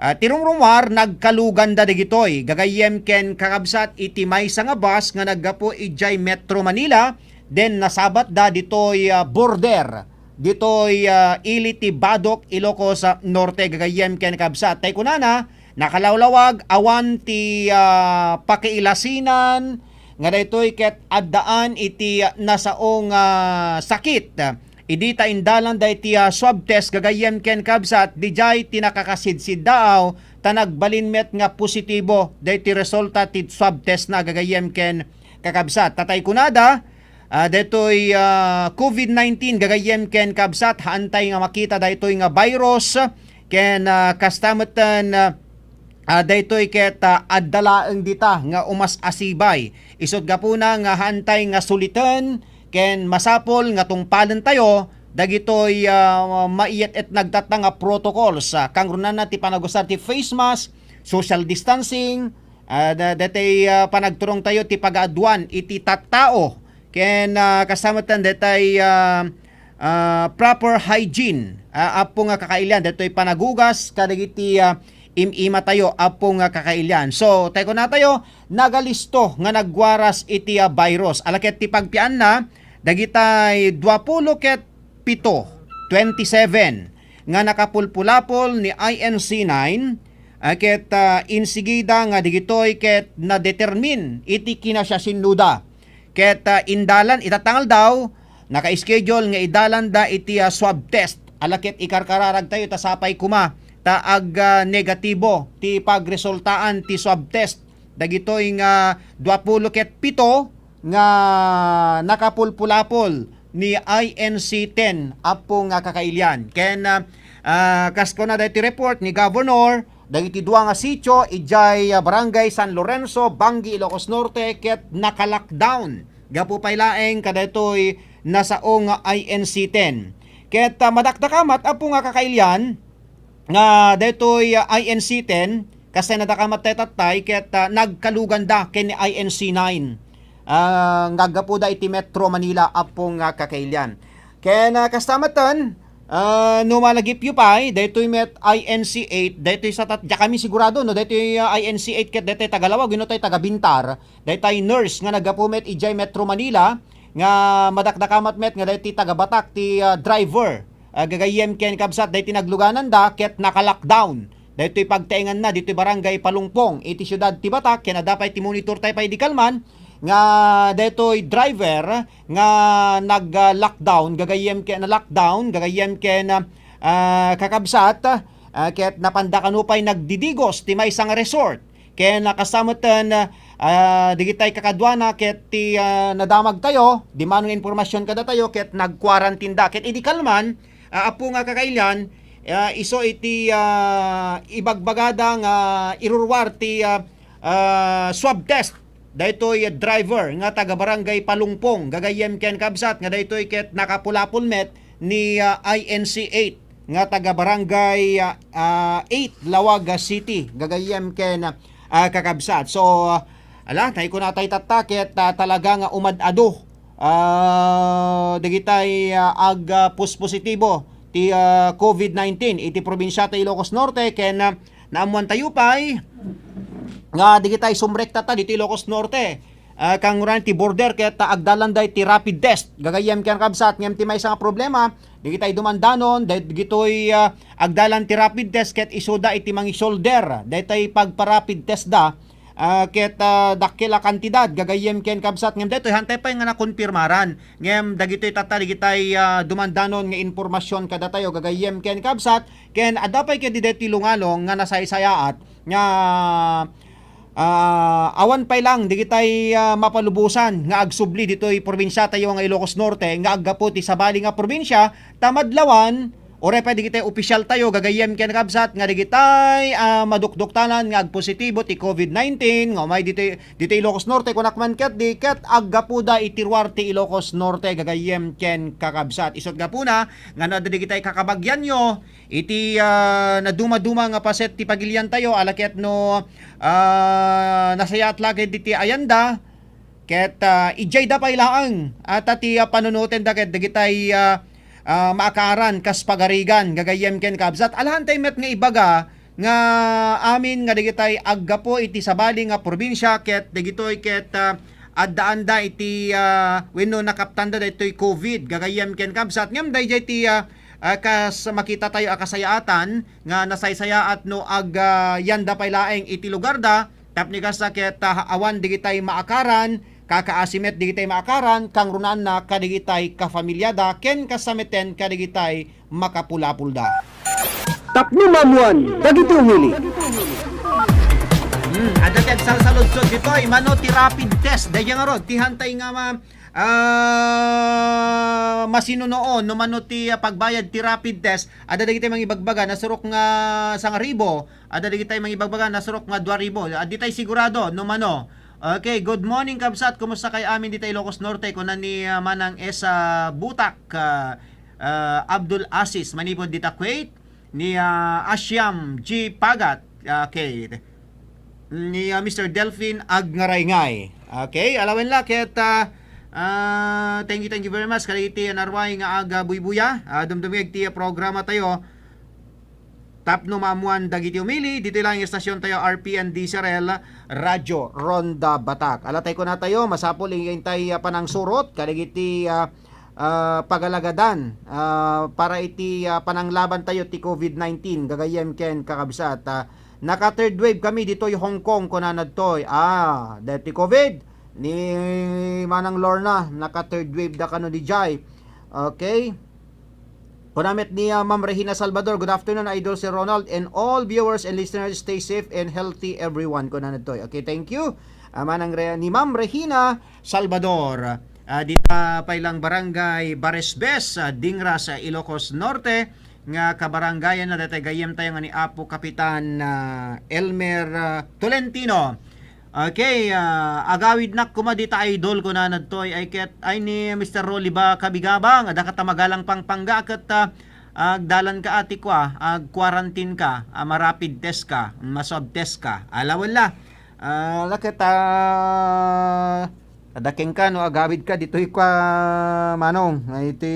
Ah, ti rumrumuar, nagkaluganda dagitoy gagayyem ken kakabsat iti maysa nga bus nga naggapu idiay Metro Manila, then nasabatda ditoy ah, border, ditoy ah, ili ti Badoc, Ilocos ah, Norte, gagayyem ken kabsat. Tay kunana, nakalawlawag awan ti ah, pakiilasinan nga daytoy ket addaan iti nasaong ah, sakit. Idi ta indalanda iti ah, swab test gagayyem ken kabsat, didiay ti nakakasidsiddaaw ta nagbalin met nga positibo daytoy resulta ti swab test na gagayyem ken kakabsat. Tatay kunada, ah, daytoy ah, COVID nineteen gagayyem ken kabsat, haantay nga makita daytoy nga virus ken ah, kasta metten ah, ah, daytoy ket ah, adda laeng dita nga umas-asibay. Isut' gapuna nga haantay nga suliten ken masapul nga tungpalentayo dagitoy ah, maiyet-et nagtatta nga protocols. Ah, kangrunana ti panagusar ti face mask, social distancing, ah, da- datay ah, panagturongtayo ti pagaaduan iti tattao ken ah, kasta metten datay ah, ah, proper hygiene, ah, apo nga kakailian, datoy panagugas kadagiti ah, im-imatayo, apo nga kakailian. So, tay kunatayo, nagalisto nga nagwaras iti ah, virus. Ala ket ti pagpianna, dagitay duapulo ket pito, twenty-seven, nga nakapulpulapol ni I N C nine, ah, ket ah, insigida nga digitoy ket nadetermin iti kinasiasinnuda. Ket ah, indalan itatta nga aldaw, naka-schedule nga idalanda iti ah, swab test. Ala ket ikarkararagtayo ta sapay koma ta ag ah, negatibo ti pagresultaan ti swab test dagitoy nga duapulo ket pito nga nakapulpulapol ni I N C ten, apo nga kakailian. Ken ah, Ah, kas kuna daytoy report ni Governor, dagiti dua nga sitio idiay, ah, Barangay San Lorenzo, Bangui, Ilocos Norte, ket naka-lockdown. Gapu pay laeng kadaytoy nasao nga I N C ten. Ket, ah, madakdakamat, Apo nga kakailian, nga daytoy, ah, I N C ten, kas nadakamat tattay, ket, ah, nagkaluganda ken I N C nine. Ah, nga aggapuda iti Metro Manila, Apo nga kakailian. Ken, ah, kasta metten, ah, no malagipyo pay, daytoy met I N C eight, daytoy sa tat-, diak kami sigurado, no, daytoy, ah, I N C eight ket daytoy taga Laua wenno tay taga Bintar, daytay nurse nga naggapu met idiay Metro Manila, nga madakdakamat met nga daytoy taga Batac ti, ah, driver. Ah, gagayyem ken kabsat, daytoy naglugananda ket naka-lockdown. Daytoy pagtaenganna ditoy Barangay Palungpong iti siudad ti Batac, ken adda pay ti monitor tayo pay idi kalman nga daytoy driver nga nag-lockdown, gagayyem ken, na-lockdown, gagayyem ken, ah, kakabsat, ah, ket napanda kano pay nagdidigos ti maysa nga resort. Ken, ah, kasta metten, ah, digitay kakaduana ket ti, ah, nadamagtayo, dimmano nga impormasyon kadatayo ket nag-quarantine da. Ket idi kalman, ah, Apo nga kakailian, ah, isu iti, ah, ibagbagada nga iruruar ti, ah, ah, swab test daytoy driver nga taga Barangay Palungpong, gagayyem ken kabsat, nga daytoy ket nakapulapol met ni, ah, I N C eight nga taga Barangay, ah, ah, eight, Laoag City, gagayyem ken, ah, kakabsat. So, ah, ala, tay kunatay tatta ket, ah, talaga nga umad-adu, ah, dagitay, ah, ag, ah, pus-, positibo ti, ah, covid nineteen iti probinsia ti Ilocos Norte ken, ah, naammoantayo pay nga digitay sumrekta ta ditoy Ilocos Norte. Ah, kangrunaan ti border ket, ah, agdalanda iti rapid test. Gagayyem ken kabsat, ngem ti maysa nga problema, digitay dumandanon, dagitoy, ah, agdalan ti rapid test ket isuda iti mangisolder. Daytay pagpa-rapid test da, ah, ket, ah, dakkel a kantidad, gagayyem ken kabsat, ngem daytoy hantay pay nga nakonpirmaran. Ngem dagitoy tatta digitay, ah, dumandanon nga impormasyon kadatayo, gagayyem ken kabsat, ken adda pay ket daytoy lungalong nga nasaysayaat nga, ah, awan pay lang digitay, ah, mapalubosan nga agsubli ditoy probinsiatayo nga Ilocos Norte nga aggapu ti sabali nga probinsia, ta madlawan, uray pay digitay opisyaltayo, gagayyem ken kabsat, nga digitay, ah, madukduktanan nga agpositibo ti covid nineteen nga umay ditoy, ditoy Ilocos Norte, kunak man ket di, ket aggapuda iti ruar ti Ilocos Norte, gagayyem ken kakabsat. Isut' gapuna nga no adda digitay kakabagianyo, iti, ah, nadumaduma nga paset ti pagiliantayo, ala ket no, ah, nasayaat la ket diti ayanda, ket, ah, idiayda pay laeng, ah, ta ti, ah, panunotenda ket dagitay, ah, ah, maakaaran kas pagarigan, gagayyem ken kabsat. Alahantay met nga ibaga nga amin nga dagitay aggapu iti sabali nga probinsia ket dagitoy ket, ah, addaanda iti, ah, wenno nakaptanda daytoy covid, gagayyem ken kabsat. Ngem daydiay ti, ah, ah, kas makitatayo a kasayaatan nga nasaysayaat no ag, ah, yanda pay laeng iti lugarda, tapno kasta ket, ah, awan digitay maakaran, kakaasi met digitay maakaran, kangrunaanna kadigitay kafamiliada, ken kasta metten kadigitay makapulapolda. Tapno maammoan dagiti umili. Hmm, adda ti agsalsaludsod ditoy, mano ti rapid test? Daydiay ngarud, ti hantay nga ma-, ah, masinunoon no mano ti, ah, pagbayad ti rapid test. Adda dagiti mangibagbaga, nasurok nga sangaribo. Adda dagiti mangibagbaga, nasurok nga dua ribu. Ah, di tay sigurado no mano. Okay, good morning, kabsat. Kumusta kay amin dita Ilocos Norte? Kuna ni, ah, Manang Esa Butak, ah, ah, Abdul Aziz, manipod dita Kuwait. Ni, ah, Ashiam G Pagat. Okay. Ni, ah, Mister Delfin Agngarayngay. Okay, alawen la ket, ah, ah, thank you, thank you very much. Kadagiti narway nga aga buybuya. Ah, dumdumngeg ti programa tayo. Tapno maammoan dagiti umili, ditoy lang estasion tayo, R P N D S R L, Radyo Ronda Batak. Ala tay kunatayo, masapul intay, ah, panangsurot, kadagiti, ah, ah, pagalagadan, ah, para iti, ah, pananglaban tayo ti covid nineteen, gagayyem ken kakabsat. Ah, naka third wave kami ditoy Hong Kong, kunana ditoy. Ah, deti covid, ni Manang Lorna, naka third wave da kano dijay. Okay? Kuna met ni, ah, Ma'am Regina Salvador, "Good afternoon, Idol Sir Ronald, and all viewers and listeners. Stay safe and healthy, everyone." Kuna ditoy. Okay, thank you. Ah, manang Re-, ni Ma'am Regina Salvador, ah, dita pay lang Barangay Baresbes, ah, Dingras, ah, Ilocos Norte. nga kabarangayan na daytoy gayyem tayo nga ni Apo Kapitan, ah, Elmer, ah, Tolentino. Okay, ah, agawidnak koma dita idol ko na nadtoy ay ket ay ni Mister Rolly ba Kabigabang, adda ka ta magalang Pampanga ket, ah, agdalan ka ati kwa, ag-quarantine ka, ah, ma-rapid test ka, ma-swab test ka. Ala wala. Ah, ala ket, ah, Adda kenka no agawid ka ditoy kwa, Manong, nga iti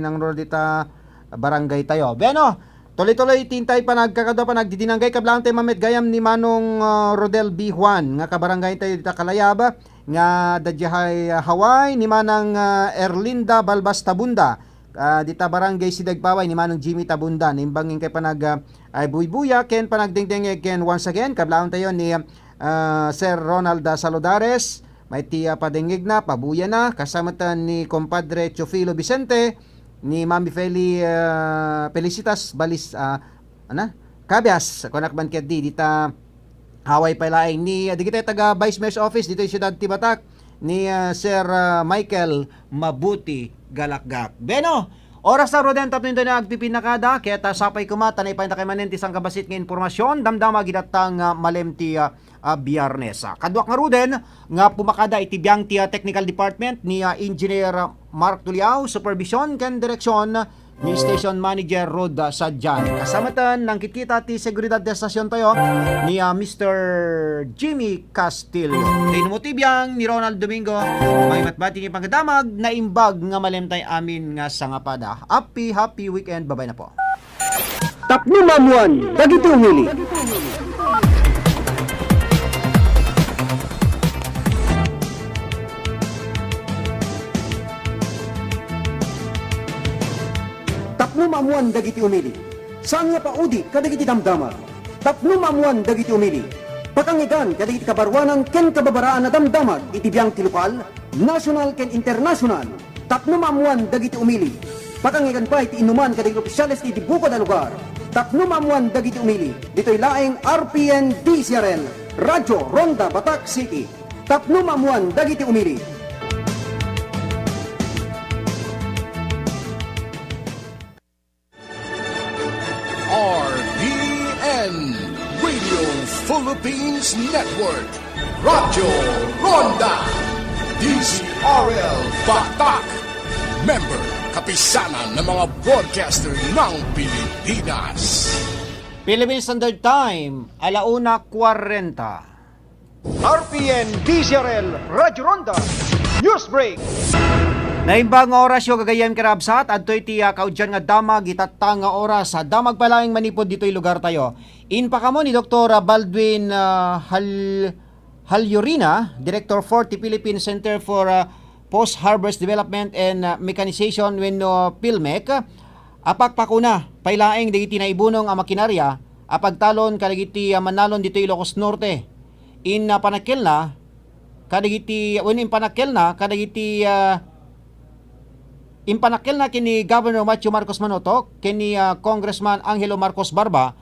nangruna dita barangay tayo. Bueno, tuloy-tuloy ti intay panagkakadua, panagdidinanggay, kablaang tayo mamet gayam ni Manong, ah, Rodel B. Juan, nga kabarangay tayo dita Kalayab, nga adda diay, ah, Hawaii, ni Manang, ah, Erlinda Balbas Tabunda, ah, dita barangay Sidagpaway, ni Manong Jimmy Tabunda, naimbag nga inkay panag, ah, ay buybuya, ken panagdengdengngeg, ken once again, kablaang tayo ni, ah, Sir Ronald, ah, Saludares, may ti, ah, padengngegna, pabuyana, kasama ta ni Compadre Teofilo Vicente, ni Mami Feli, ah, Felicitas Balis, ah, ana? Cabias, kunak man ket di, dita Hawaii pay laeng ni, ah, dagiti taga Vice Mayor's Office ditoy Siudad ti Batak, ni, ah, Sir, ah, Michael Mabuti Galakgak. Bueno, oras na, Roden, tapno intay na agpipinnakada, ket, ah, sapay koma, ta naipaayda kayo manen ti sangkabassit nga impormasyon, damdama gidatta nga malem ti, ah, ah, Biyernes. Ah, kaduak ngaruden nga pumakada iti biang ti, ah, technical department ni, ah, Engineer Mark Tuliao, supervision ken direksyon ni Station Manager Rod Sadian. Kasama ten, nangkitkita ti seguridad ti estasion tayo ni, ah, Mister Jimmy Castillo. Tinmo ti biang ni Ronald Domingo, maimatbati ni pagdamag, naimbag nga malem tay amin nga sangapada. Happy, happy weekend. Babay na po. Tapno maammuan dagiti umili. Tapno maammuan dagiti umili, saan nga paudi kadagiti damdamag. Tapno maammuan dagiti umili, pakangigan kadagiti kabaruanan ken kababaraan a damdamag iti biang ti lokal, nasional ken internasional. Tapno maammuan dagiti umili, pakangigan pay ti inuman kadagiti opisyales iti bukod a lugar. Tapno maammuan dagiti umili, ditoy laeng R P N D C R L, Radyo Ronda Batak City. Tapno maammuan dagiti umili. R P N, Radio Philippines Network, Radyo Ronda, D C R L Batak, member, Kapisanan ng mga Broadcaster ng Pilipinas. Philippine Standard Time, alauna kwarenta. R P N D C R L Radyo Ronda News Break. Naimbag nga orasyo, gagayyem ken absat, adtoy ti, ah, kaudian nga damag itatta nga oras. Ah, damag pay laeng manipud ditoy lugar tayo. Inpakamo ni Doktor Baldwin, ah, Hal-, Halyurina, Director for the Philippine Center for, ah, Post-Harvest Development and, ah, Mechanization wenno PHILMEC, a pakpakuna pay laeng dagiti naibunong a makinarya a pagtalon kadagiti, ah, mannalon ditoy Ilocos Norte. In, ah, panakkelna kadagiti, wenno impanakkelna kadagiti, ah, impanakkelna ken ni Governor Matthew Marcos Manotoc ken ni, ah, Congressman Angelo Marcos Barba,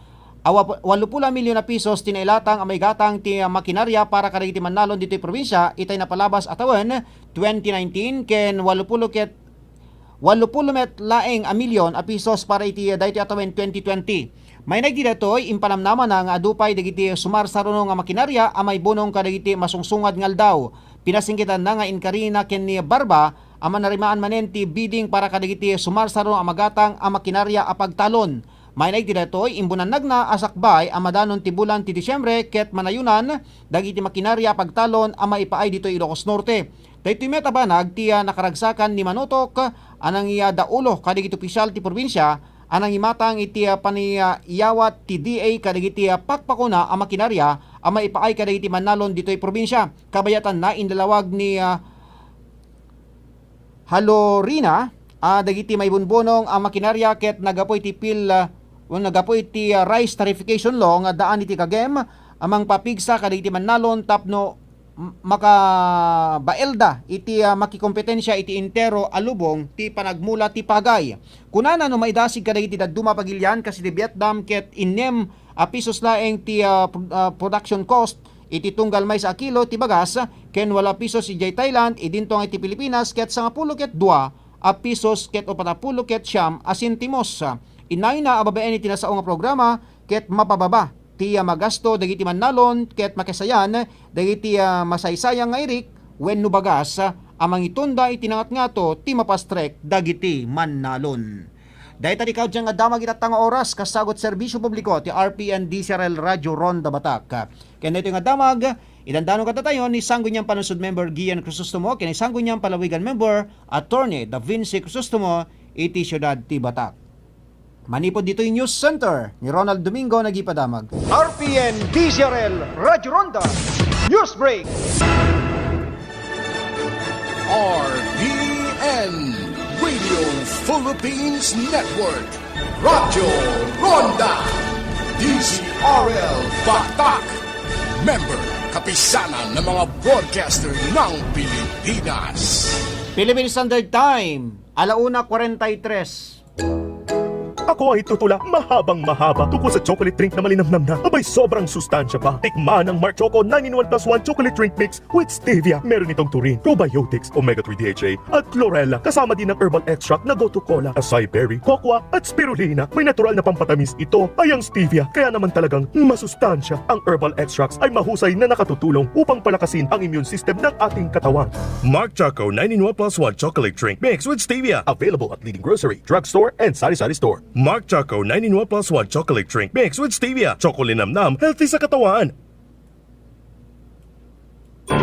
a wa-, wallopulo a milyon a pesos ti nailatang a maigatang ti, ah, makinarya para kadagiti mannalon ditoy probinsia itay napalabas a tawen, twenty nineteen, ken wallopulo ket wallopulo met laeng a milyon a pesos para iti daytoy a tawen, twenty twenty. Mainaig ti daytoy, impanamnamana nga adu pay dagiti sumarsaruno nga makinarya a maibunong kadagiti masungsungad nga aldaw. Pinasingkitanna nga inkarina ken ni Barba a manarimaan manen ti bidding para kadagiti sumarsaruno a magatang a makinarya a pagtalon. Mainaig ti daytoy, imbunannagna a sakbay a madanon ti bulan ti Disiembre ket manayunan dagiti makinarya a pagtalon a maipaay ditoy Ilocos Norte. Daytoy met a banag ti, ah, nakaragsakan ni Manotoc a nangiyadaulo kadagiti opisyal ti probinsia a nangimatang iti, ah, paniyawat ti D A kadagiti, ah, pakpakuna a makinarya a maipaay kadagiti mannalon ditoy probinsia. Kabayatanna, inlalawag ni, ah, Halorina, ah, dagiti maibunbunong a makinarya ket naggapu iti pil-, ah, wenno naggapu iti, ah, rice tarification law nga addaan iti kagem a mangpapigsa kadagiti mannalon tapno m-, makabaelda iti, ah, makikompetensia iti entero a lubong ti panagmula ti pagay. Kunana no maidasig kadagiti dadduma a pagilian kas iti Vietnam ket innem a pesos laeng ti, ah, pro-, ah, production cost iti tunggal maysa a kilo ti bagas, ken walo a pesos idiay Thailand, idinto nga iti Pilipinas ket sangapulo ket dua a pesos ket upat a pulo ket siam a sentimos. inayna a babaen iti nasao nga programa ket mapababa ti, ah, magasto dagiti mannalon ket makisayan dagiti, ah, masaysayang nga irik wenno bagas, ah, a mangitunda iti nangatngato ti mapastrek dagiti mannalon. Dayta di kaudyan nga damag itatta nga oras, kasagut serbisyo publiko ti R P N D C R L Radio Ronda Batak. Ken daytoy nga damag, idandano kadatayo ni Sangguniang Panlungsod member Gian Crisostomo ken ni Sangguniang Palawigan member Attorney Da Vinci Crisostomo iti siudad ti Batak. Manipud ditoy News Center ni Ronald Domingo nagipadamag. R P N D C R L Radio Ronda News Break. R P N Radio Philippines Network, Radyo Ronda, D C R L Batak, member, Kapisanan ng mga Broadcaster ng Pilipinas. Philippine Standard Time, alauna kwarenta y tres. Ako ay tutula, mahabang mahaba, tungkol sa chocolate drink na malinamnam na. Abay, sobrang sustansya pa. Tikman ang Mark Choco nine-in-one plus one Chocolate Drink Mix with Stevia. Meron itong taurine, probiotics, omega three D H A, at chlorella. Kasama din ang herbal extract na gotu kola, acai berry, cocoa, at spirulina. May natural na pampatamis ito ay ang stevia. Kaya naman talagang masustansya. Ang herbal extracts ay mahusay na nakatutulong upang palakasin ang immune system ng ating katawan. Mark Choco nine-in-one plus one Chocolate Drink Mix with Stevia. Available at leading grocery, drugstore, and sari-sari store. Mark Choco nine-in-one plus one Chocolate Drink Mix with Stevia. Choco linamnam, healthy sa katawan.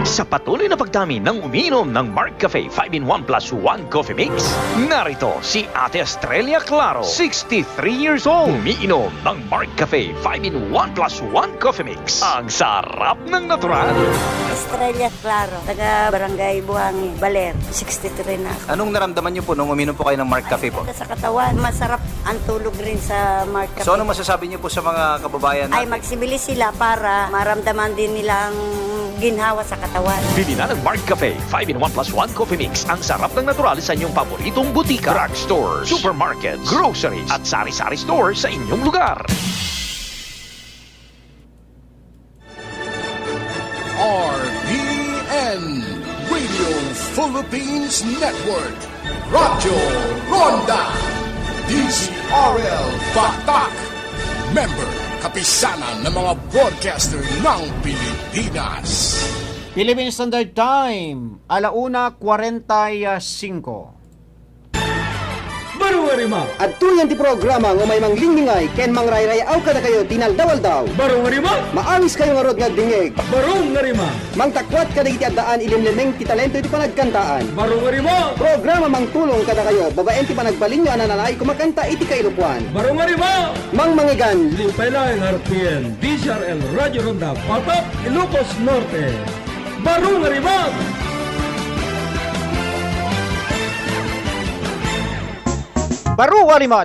Sa patuloy na pagdami ng umiinom ng Mark Cafe five-in-one plus one Coffee Mix, narito si Ate Estrella Claro, sixty-three years old. Umiinom ng Mark Cafe five-in-one plus one Coffee Mix. Ang sarap ng natural. Estrella Claro, taga Barangay Buhangin, Baler, sixty-three na ako. Anong naramdaman niyo po nung uminom po kayo ng Mark Cafe po? Sa katawan, masarap ang tulog rin sa Mark Cafe. So, ano masasabi niyo po sa mga kababayan natin? Ay, magsibili sila para maramdaman din nila ang ginhawa sa katawan. Bili na ng Mark Cafe five-in-one plus one Coffee Mix. Ang sarap ng natural sa inyong paboritong butika, drugstores, supermarkets, groceries, at sari-sari store sa inyong lugar. R P N Radio Philippines Network, Radyo Ronda, D C R L Batak, member, Kapisanan ng mga Broadcaster ng Pilipinas. Philippine Standard Time, alauna kwarenta y singko. Baro nga rima. Adtoyen ti programa nga umay manglinglingaw ken mangrayrayaw kadakayo ti inaldaw-aldaw. Baro nga rima. Maawis kayo ngarud nga agdingngeg. Baro nga rima. Mangtakuat kadagiti addaan ilimlimeng ti talento iti panagkantaan. Baro nga rima. Programa mangtulong kadakayo babaen ti panagbalinyo a nanalayo kumakanta iti kailokoan. Baro nga rima. Mangmangigan. Limpay laeng R P N, D C R L Radio Ronda, Batak, Ilocos Norte. Baro nga rima! Baro nga rimat!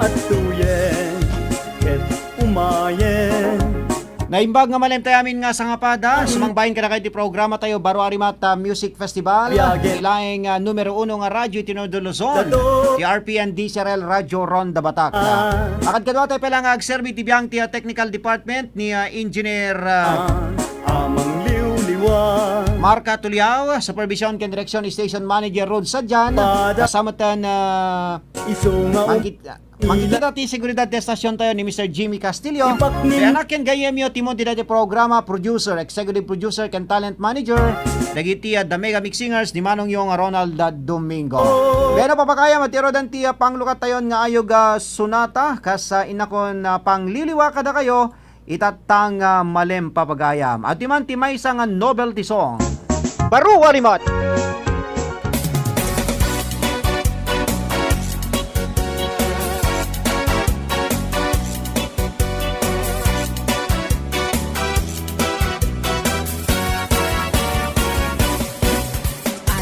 Adtoyen ket umayen. Naimbag nga malem tayo amin nga sangapada. Sumangbayen kadakayo ti programa tayo, Baro a Rimat, ah, Music Festival. Biyagen. Ti laeng, ah, numero uno nga radyo iti northern Luzon. Dato. Ti R P N D C R L Radyo Ronda Batak. Ah. Akad kadua tayo pala nga agserbi ti biang ti, ah, technical department ni, ah, Engineer, ah, ah, Amang Liwliwa. Marka Tuliao, supervision ken direksyon ni Station Manager Rod Sadian. Pada. Kasama tan, ah, iso nga mangkit-, Mangkikita ti seguridad ti estasion tayo ni Mister Jimmy Castillo. Ipakni- Kaya nakin gayem yo, timon ti dati programa, producer, executive producer, ken talent manager, dagiti, ah, The Mega Mix Singers ni Manong Yong Ronald Domingo. Oh. Bueno, papakayam, at irodan ti, ah, panglukat tayon nga ayog, ah, sonata, kas, ah, inakon, ah, pangliliwa kada kayo, itattang, ah, malem papagayam. At man ti maysa nga novelty song. Baro a rimat!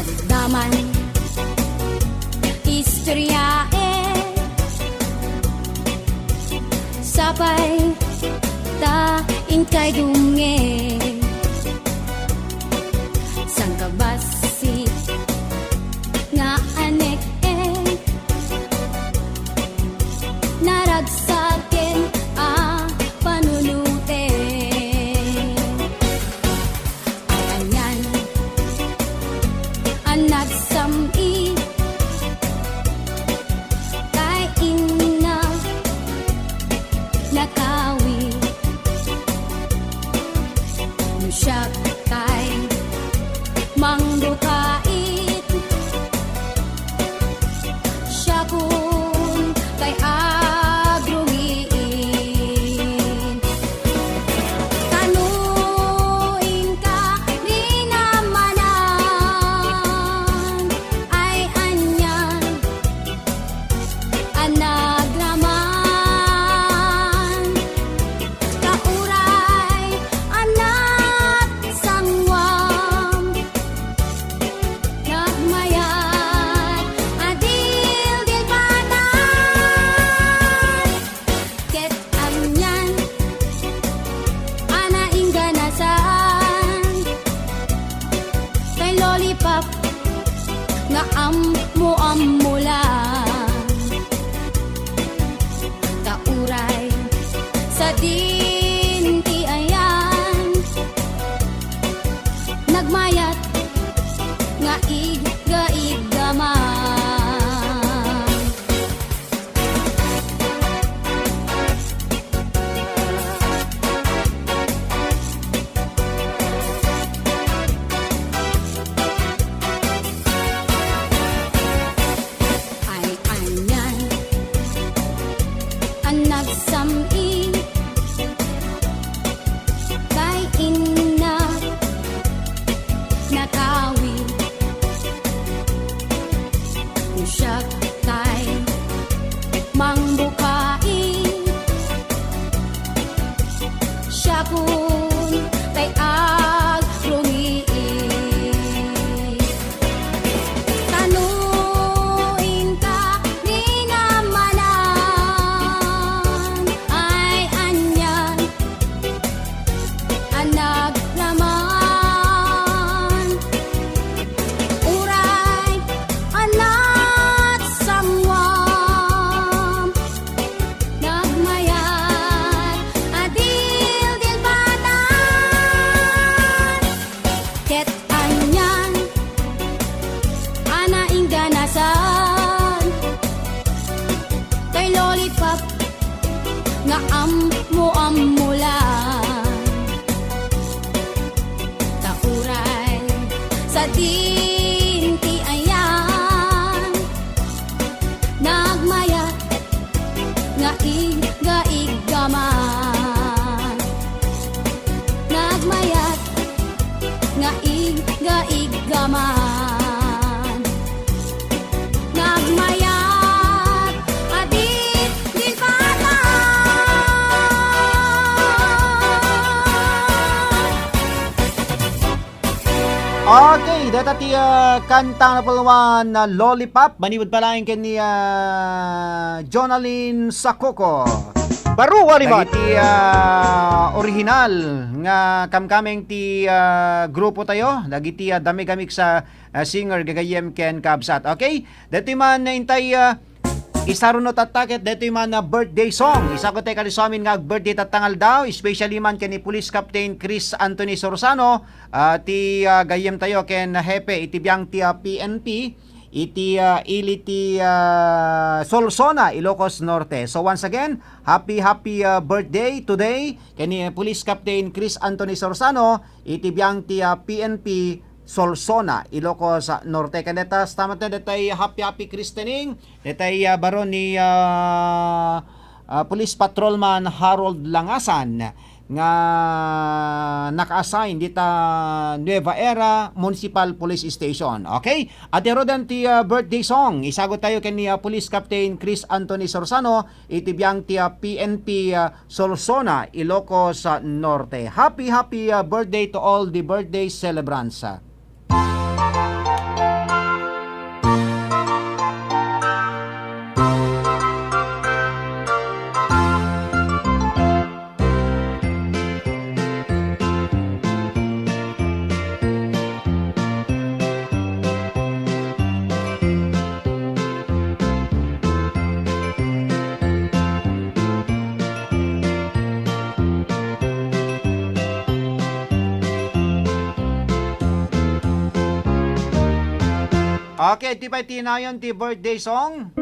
Adda man istoryaen, sapay ta inkay dumngeg. Sangkabassit nga anek-ek, naragsaken a panunutek. Pap nga ammo-ammo lang. Ta uray sadin ti ayan, nagmayat nga igga-igga man. Ay anian a nagsam-i kay innak nakawi. No siak tay mangbukai, siakon tay agrungii. Ta no inka dinammanan, ay anian a nagraman. Uray a nagsamwam, nagmayat a dildilbatan. Ket anian a naingganasan, tay lollipop nga ammo-ammo lang. Ta uray sadin ti ayan, nagmayat nga igga-igga man. Nagmayat nga igga-igga man. Nagmayat a di, di patan. Okay, deta ti, ah, kanta nga napalwan na Lollipop, manipud pay laeng ken ni, ah, Jonalyn Sacoco. Baro, Wariman. Dagiti, ah, original nga kamkameng ti, ah, grupo tayo, dagiti, ah, Damikmik a, ah, singer, gagayyem ken kabsat. Okay? Daytoy man, intay, ah, Isaro no tatta ket daytoy man a birthday song. Isako tay kadi sa amin nga ag-birthday tatta nga aldaw, especially man ken ni Police Captain Chris Anthony Sorzano, ah, ti, ah, gayyem tayo ken hepe iti biang ti, ah, P N P, iti, ah, ili ti, ah, Solsona, Ilocos Norte. So once again, happy, happy, ah, birthday today ken ni Police Captain Chris Anthony Sorzano iti biang ti, ah, P N P Solsona, Ilocos Norte. Ken deta, stamate detay happy, happy christening. Detay, ah, baro ni, ah, ah, Police Patrolman Harold Langasan nga naka-assign dita Nueva Era Municipal Police Station. Okay? Iti rudan ti, ah, birthday song. Isago tayo ken ni, ah, Police Captain Chris Anthony Sorzano iti biang ti, ah, P N P, ah, Solsona, Ilocos, ah, Norte. Happy, happy, ah, birthday to all the birthday celebrants. Okay, ti pay tinayon ti birthday song.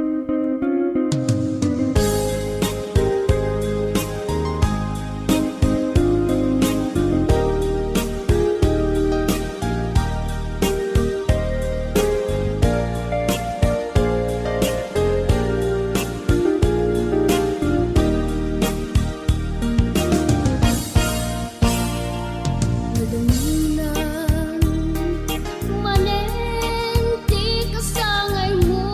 Nalungunan manen ti kasangaymo.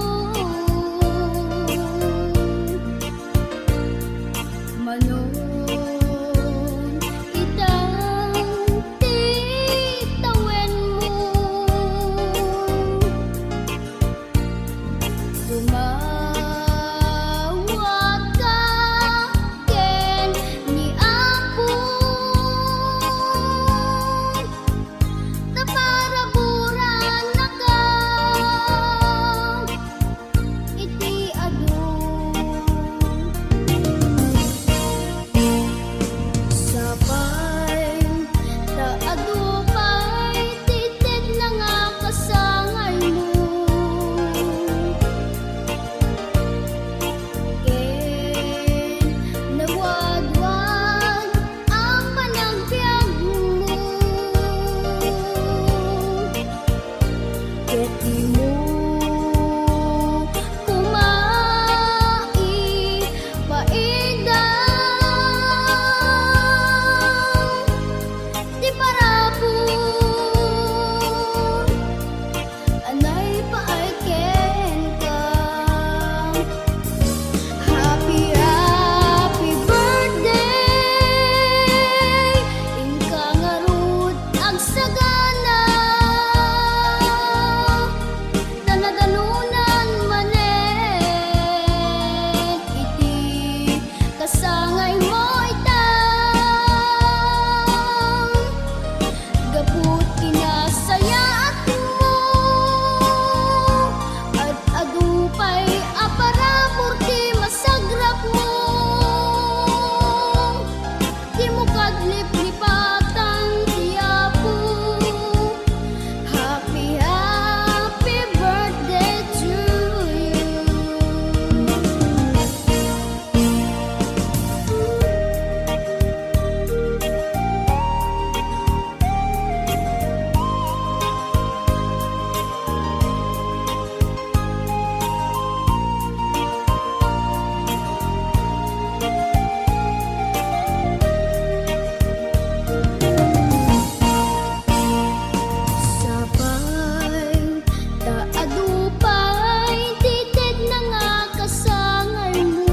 Imo koma ipaidam ti parabur a naipaay kenka. Happy, happy birthday, inka ngarud agsagana. Danadanunan manen iti kasangaymo ita. Gapu ti nasayaatmo, ad-adu pay a parabur ti masagrapmo. Dimo kadliplipatan ti Apo. Happy, happy birthday to you. Sapay ta adu pay ti tedna nga kasangaymo.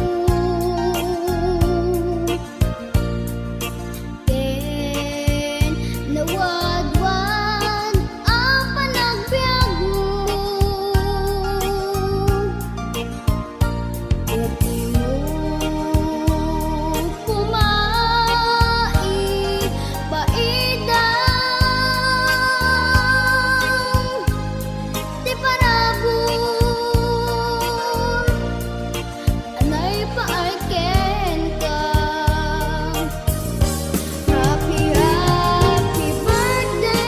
Ken nawadwad a panagbiagmo. Ket dimo koma ipaidam ti parabur a naipaay kenka. Happy, happy birthday,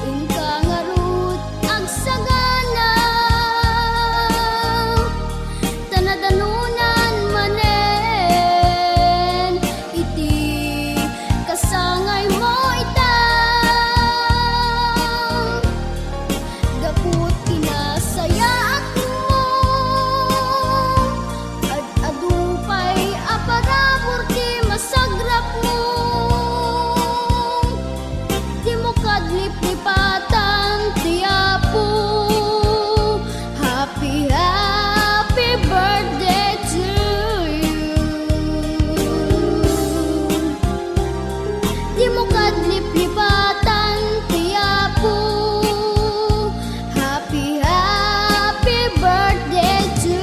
inka ngarud agsagana. Danadanunan manen iti kasangaymo ita. Gapu ti nasayaatmo, ad-adu pay a parabur ti masagrapmo. Dimo kadliplipatan ti Apo. Happy, happy birthday to you. Dimo kadliplipatan ti Apo. Happy, happy birthday to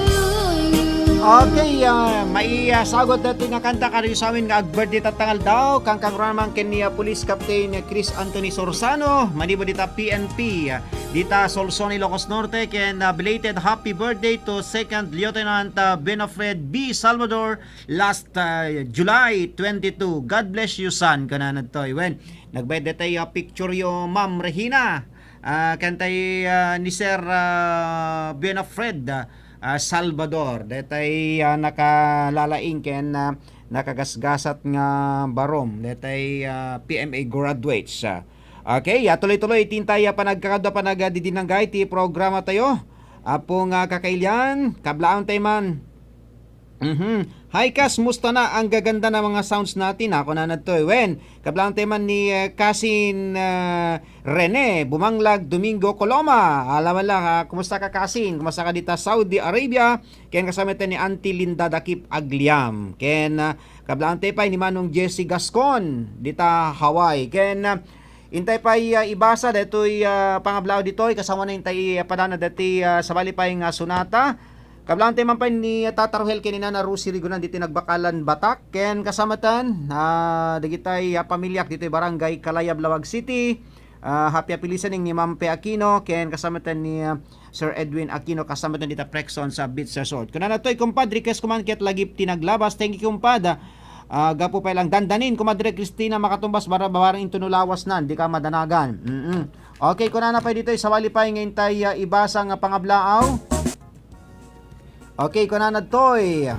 you. Okay, ah, maisagot daytoy nga kanta kadagitoy amin nga ag-birthday tatta nga aldaw, kankaguraman ken ni, ah, Police Captain Chris Anthony Sorzano, manipud dita P N P, ah, dita Solsona, Ilocos Norte, ken, ah, belated happy birthday to Second Lieutenant, ah, Benofred B Salvador, last, ah, July twenty-two. God bless you, son, kunana daytoy. Wen, nagbayad daytoy, ah, picture yo, Ma'am Regina. Ah, ken tay, ah, ni Sir, ah, Benofred, ah, ah, Salvador. Daytay, ah, nakalalaing ken, ah, nakagasgasat nga barom. Daytay, ah, P M A graduates, ah. Okay, ah, tuloy-tuloy ti intay, ah, panagkakadua, panagdidinanggay ti programa tayo. Apo nga kakailian, kablaang tay man. Mhm. Hi, Kas, musta na? Ang gaganda ng mga sounds natin, ha? Kunana daytoy. Wen, kablaang tay man ni, eh, Kasin, eh, Rene Bumanglag Domingo Coloma. Alam mo lang, ha? Kumusta ka, Kasin? Kumusta ka dita Saudi Arabia? Ken kasama tayo ni Auntie Linda Dakip Agliam. Ken, ah, kablaang tay pay ni Manong Jesse Gascon dita Hawaii. Ken, ah, intay pay, ah, ibasa daytoy, ah, pangablaaw ditoy, kasano intay ipadana daytoy, ah, sabali pay nga sonata. Kablaang tay man pay ni Tata Rohel ken ni Nana Rosie Rigonan ditoy Nagbakalan, Batak. Ken kasama tan, ah, dagitay, ah, pamiliak ditoy Barangay Kalayab, Laoag City. Ah, happy, happy listening ni Ma'am Pe Aquino ken kasama tan ni, ah, Sir Edwin Aquino, kasama tan dita Prexon sa Beach Resort. Kunana daytoy, kumpad, request ko man ket Lagip ti Naglabas. Thank you, kumpad. Ah, gapu pay lang, dandanin, kumadre Cristina Makatumbas, bara-, barang intuno lawas nan, di ka madanagan. Mm-mm. Okay, kunana pay ditoy, sabali pay nga intay, ah, ibasa nga pangablaaw. Okay, kunana daytoy.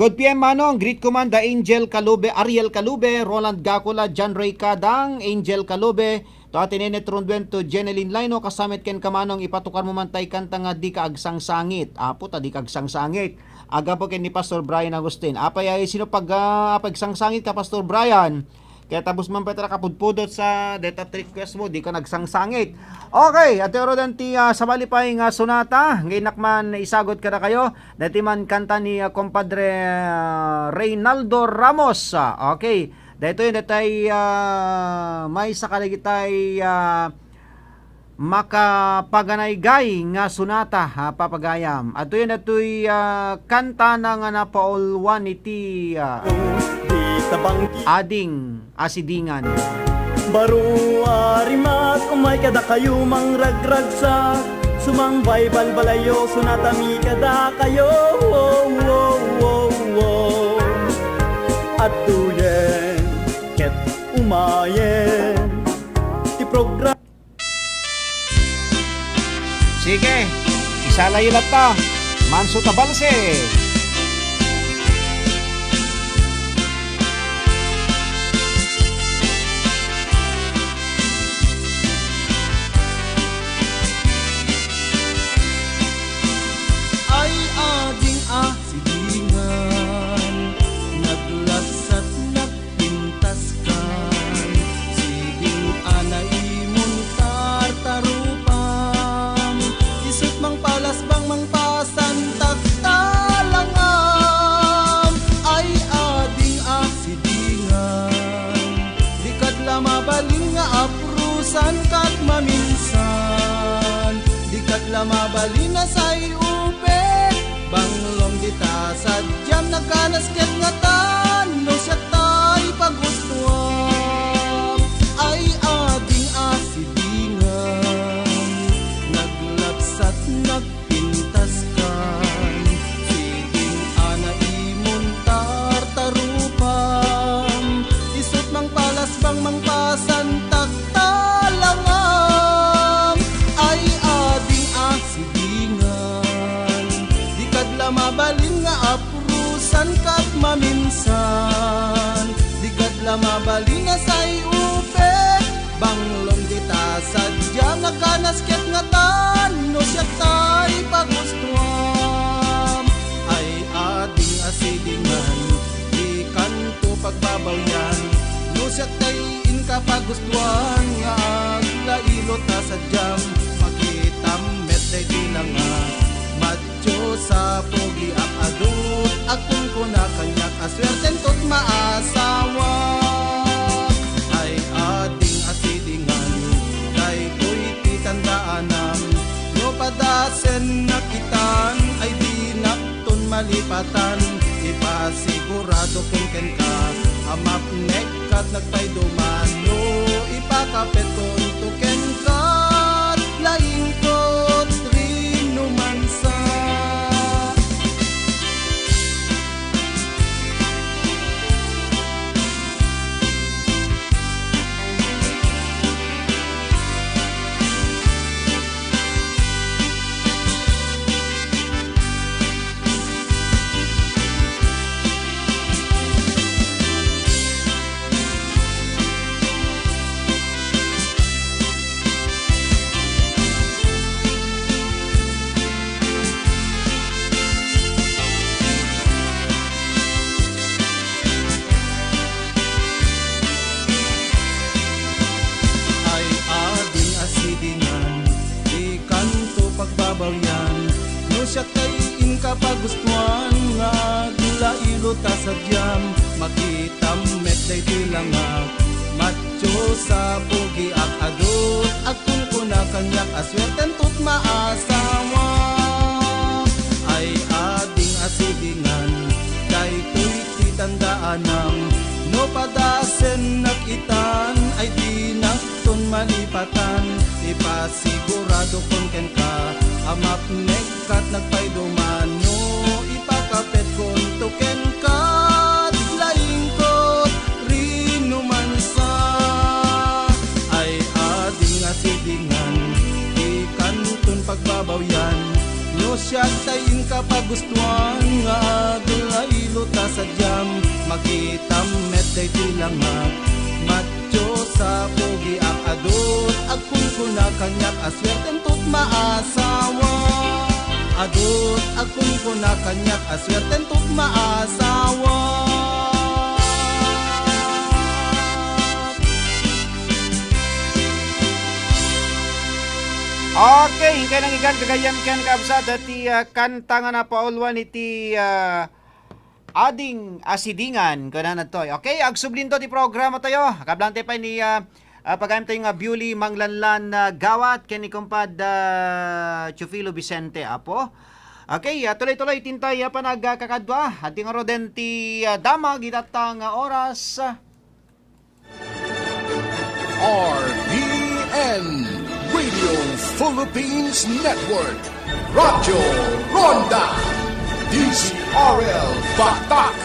Good P M, Manong. Greet ko man da Angel Calube, Ariel Calube, Roland Gacula, John Ray Cadang, Angel Calube, to Ate Nenet Ronduen, to Jeneline Laino, kasamit ken ka, Manong, ipatukar mo man tay kanta nga Di Ka Agsangsangit. Apo ta Di Ka Agsangsangit. Agapo ken ni Pastor Brian Agustin. Apay ay sino pag, ah, pagsangsangit ka, Pastor Brian? Kaya tapos man pay ta nakapudpudot sa deta request mo, Di Ka Nagsangsangit. Okay, ati orodan ti, ah, sabali pay nga sonata, nga inak man isagot kadakayo, dati man kanta ni, ah, Compadre, ah, Reynaldo Ramos. Ah, okay, daytoy, datay, ah, maysa kadagitay, ah, makapaganaygaw nga sonata, ah, papagayam. Adtoy, adtoy, ah, kanta na nga napaulwan iti, ah, Di tabang ading asidingan. Baro a rimat, umay kadakayo mangragragsak. Sumang balbalayo, sonatami kadakayo. Oh, oh, oh, oh. Adtoyen ket umayen ti program. Sige, isalayo latta. Manso Tabalse. Ay, ading asidingan, naglagsat, nagpintaskan, siding a naimon tartarupam, isut' mangpalasbang, mangpasantak talangam. Ay, ading asidingan, di kad la mabalin nga aprusan kat maminsan, di kad la mabalin a say-upen. Banglom dita sadiam, nagkanas ket ngatan, no siak tay pagustuam. Ay, ading asidingan, naglagsat, nagpintaskan, siding a naimon tartarupam, isut' mangpalasbang, mangpasantak talangam. Ay, ading asidingan, di kad la mabalin nga aprusan kat maminsan, di kad la mabalin a say-upen. Banglom dita sadiam, nagkanas ket ngatan, no siak tay pagustuam. Ay, ading asidingan, di kanto pagbabawian, no siak tay inka pagustuan nga aglailo ta sadiam, makitam met daytoy langa. Madiosa, pogiak, adu, agkunkuna kaniak a suerten to't maasawa. Ay, ading asidingan, daytoy ti tandaanam, no padasennak itan, ay dinak ton malipatan, ipasigurado kon kenka a mapnek kat nagpayduman, no ipakapet konto kenka, laingkot rinumansa. Ay, ading asidingan, di kanto pagbabawian, no siak tay inka pagustuan nga aglailo ta sadiam, makitam met daytoy langak. Madiosa, pogiak, adu, agkunkuna kaniak a suerten to't maasawa. Ay, ading asidingan, daytoy ti tandaanam, no padasennak itan, ay dinak ton malipatan, ipasigurado kon kenka a mapnek kat nagpayduman, no ipakapet konto kenka, laingkot rinumansa. Ay, ading asidingan, di kanton pagbabawian, no siak tay inka pagustuan nga aglailo Ta sadiam makitam met daytoy langak. Matio sa pugi ak adut, agkunkuna kaniak a suerten tot maasawa. Adut, agkunkuna kaniak a suerten tot maasawa. Okay, inkay nangigan gagayyem ken kabsat, ti, ah, kanta nga napauluan iti, ah, Ading Asidingan, kunana ditoy. Okay, agsublinto ti programa tayo. Kablaantayo pay ni, ah, ah, pagayam tayo nga Bewley Manglanlan, ah, Gawat, ken ni Kumpad, ah, Teofilo Vicente, apo. Okay, ah, tuloy-tuloy tintay, ah, panagkakadua. Adi nga roden ti, ah, damag itatta nga oras. R P N, Radio Philippines Network, Radyo Ronda, D Z R L Batak,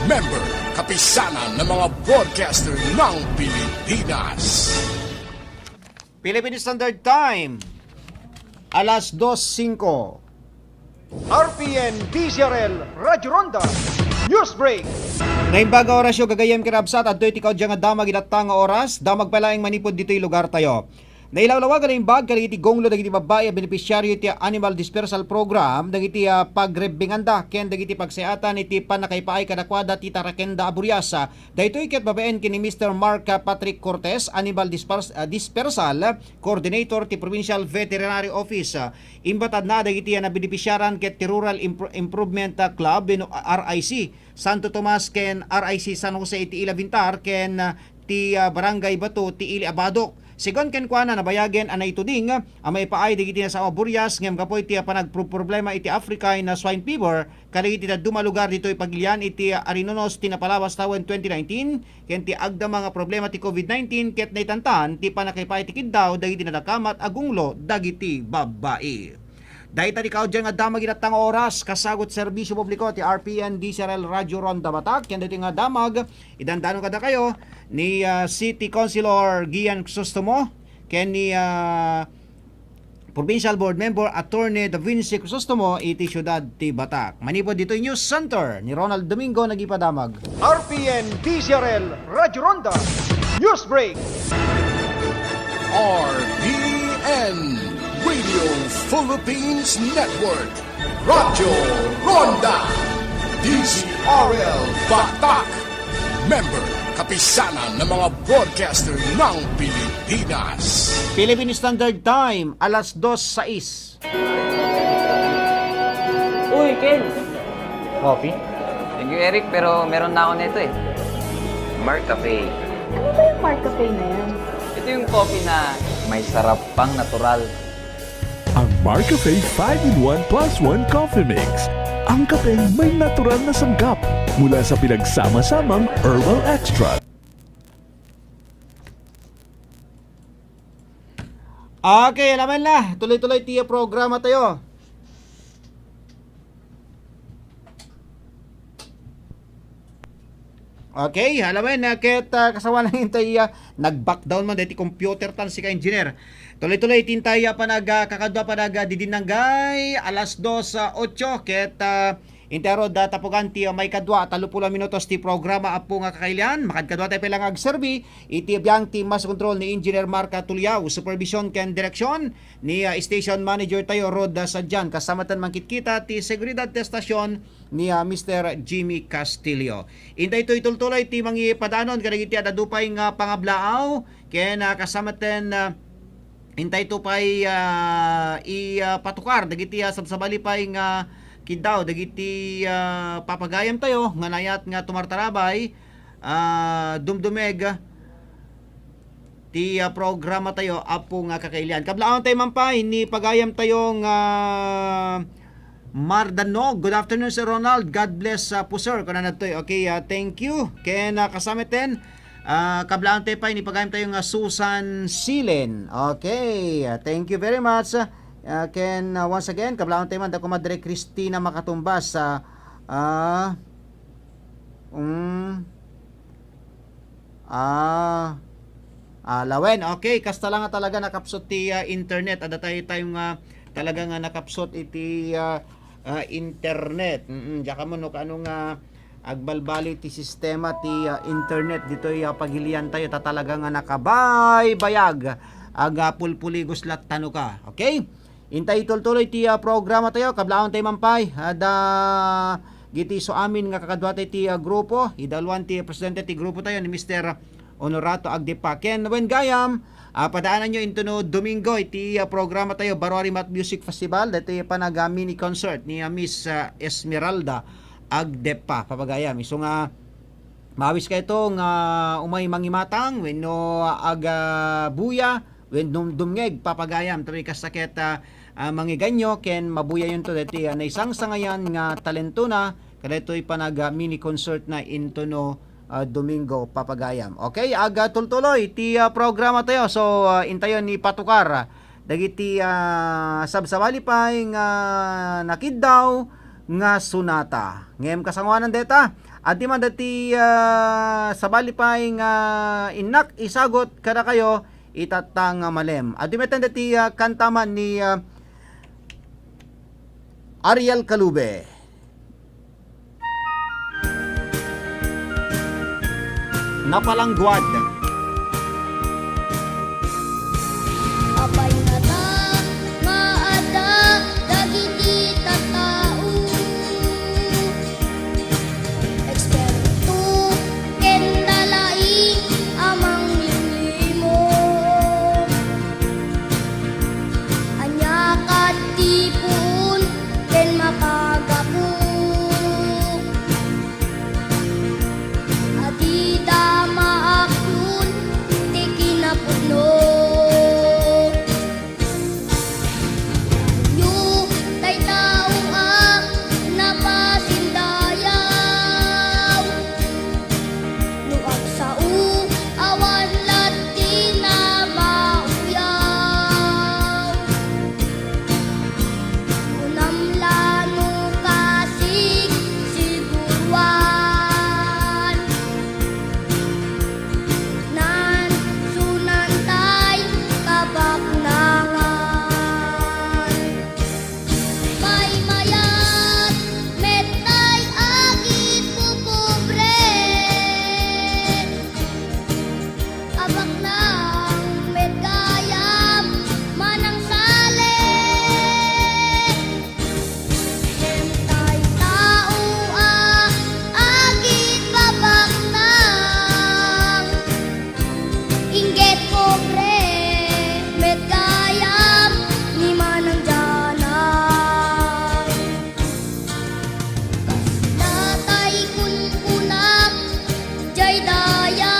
member, Kapisanan ng mga Broadcaster ng Pilipinas. Philippine Standard Time, alas dos singko. R P N D Z R L Radyo Ronda News Break. Naimbag nga orasyo, gagayyem ken kabsat, adtoy ti kaudyan nga damag itatta nga oras, damag pay laeng manipud ditoy lugar tayo. Nailawlawag a naimbag kadagiti gunglo dagiti babbai a benepisyaryo iti Animal Dispersal Program, dagiti, ah, pagrebbenganda ken dagiti pagsayaatan iti pannakaipaay kadakuada ti tarakenda a burias. Daytoy ket babaen ken ni Mister Mark, ah, Patrick Cortez, Animal Dispers-, ah, Dispersal Coordinator ti Provincial Veterinary Office. Ah, imbatadna dagiti, ah, nabenepisiaran ket ti Rural Impro-, Improvement, ah, Club wenno R I C Santo Tomas ken R I C San Jose iti Ila Vintar ken, ah, ti, ah, Barangay Bato ti Ili a Badoc. Segun kenkuana, nabayagen a naituding a maipaay dagiti nasao a burias ngem gapu iti, ah, panagproproblema iti African, ah, swine fever kadagiti dadduma a lugar ditoy Pagilian iti, ah, Arinonos ti napalabas tawen twenty nineteen, ken ti agdama nga problema ti covid nineteen ket naitantan ti pannakaipaay ti kiddaw dagiti nadakamat a gunglo dagiti babbai. Dayta ti kaudyan nga damag itatta nga oras, kasagut serbisyo publiko ti R P N D Z R L Radyo Ronda Batak, ken daytoy nga damag, idandanon kadakayo ni, ah, City Councilor Gian Crisostomo, ken ni, ah, Provincial Board Member Attorney Da Vinci Crisostomo iti siudad ti Batak. Manipud ditoy News Center ni Ronald Domingo nagipadamag. R P N D Z R L Radyo Ronda News Break. R P N Radio Philippines Network. Radyo Ronda, D Z R L Batak. Member, Kapisanan ng mga Broadcaster ng Pilipinas. Philippine Standard Time, alas dos sais. Uy, Ken! Coffee? Thank you, Eric, pero meron na ako nito eh. Mark Cafe. Ano ba yung Mark Cafe na yan? Ito yung coffee na may sarap pang natural. Ang Marcafe five-in-one plus one Coffee Mix. Ang kapeng may natural na sangkap mula sa pinagsama-samang herbal extract. Okay, alaman na. Tuloy-tuloy ti programa tayo. Okay, alamen, ah, ket, ah, kasawa lang intay, ah, nag-back down man daytoy computer tan sika, engineer. Tuloy-tuloy, tintay, ah, panag, ah, kakadua, panag, ah, didinanggay, alas dos, ah, otso, ket, ah, intero da tapugan ti, ah, maikadua, tallopulo a minutos ti programa, Apo nga Kakailian. Makadkadua tayo pay lang agserbi, iti biang ti master control ni Engineer Mark Tuliao, supervision ken direksyon ni, ah, station manager tayo, Rod, ah, Sadian. Kasama tan mangkitkita ti seguridad ti estasion, ni, ah, Mister Jimmy Castillo. Intay toy tultuloy ti mangipadanon kadagiti adda dupay nga pangablaaw ken, ah, kasamaten, ah, intay to pay, ah, i, ah, patukar dagiti, ah, sabsabali pay nga kiddaw dagiti, ah, papagayam tayo nga nayat nga tumartarabay, ah, dumdumeg ti, ah, programa tayo, Apo nga Kakailian. Kablaawentayo man pay ni pagayam tayo nga Mardanog. Good afternoon, Sir Ronald. God bless, ah, po, sir. Kunana ditoy. Okay, ah, thank you. Ken, ah, kasamaten, ah, kablaawentayo pay ni pagayam tayo nga Susan Silen. Okay, ah, thank you very much. Ah, ken, ah, once again, kablaawentayo man da Comadre Christina Makatumbas. Ah, ah, mm, Ah, ah, lawen. Okay, kasta lang nga talaga nakapsut ti, ah, internet. Adda tayo, tayo nga talaga nga nakapsut iti, ah, ah, internet. Mm, diak ammo no kaano nga, Agbalbaliw ti sistema ti, ah, internet ditoy, ah, pagilian tayo, ta talaga nga nakabaybayag. Aga pulpuligos lattano ka. Okay? Intay tultuloy ti, ah, programa tayo. Kablaon tayo mampay. Ada giti so amin nga kakadua tayo ti, ah, grupo. Idaluan ti presidente ti grupo tayo ni Mister Honorato Agdepa. Ken wen gayam, ah, padaananyo intono Domingo iti, ah, programa tayo, Baruari Mat Music Festival. Daytoy panaga mini concert ni, ah, Miss, ah, Esmeralda Agdepa, papagayam. Isu nga, mawiskayto nga umay mangimatang wenno agabuya wenno dumngeg, papagayam. Tapno kasta ket, ah, ah, mangiganyo ken mabuyayonto daytoy, ah, naisangsangayan nga talentona kadaytoy panaga mini concert na intono, ah, Domingo, papagayam. Okay, aga tultuloy ti, ah, programa tayo. So, ah, intayon ni patukar dagiti, ah, sabsabali pay nga nakiddaw nga sonata. Ngem kasangoanan dayta, adda man dati, ah, sabali pay nga innak isagut kadakayo itatta nga malem. Adda met dati, ah, kanta man ni, ah, Ariel Calube. Napalangguad. Apay ngata nga adda dagiti tattao? Eksperto ken nalaing a manglimlimo. Ania ket ti puon ken makagapu? A dida maaklon ti kinapudno. Yu tay tao a napasindayaw. No agsao, awan latta ti namauyaw. Kunam la no kasig siguruan. Nansunan tay kabaknangan. Maymayat met tay agipupubri. Abaknang met gayam manangsalik. Ngem tay tao a agipabaknang, inggit pobre met gayam ni manangjanang. Kasla tay kunkunam jay daya.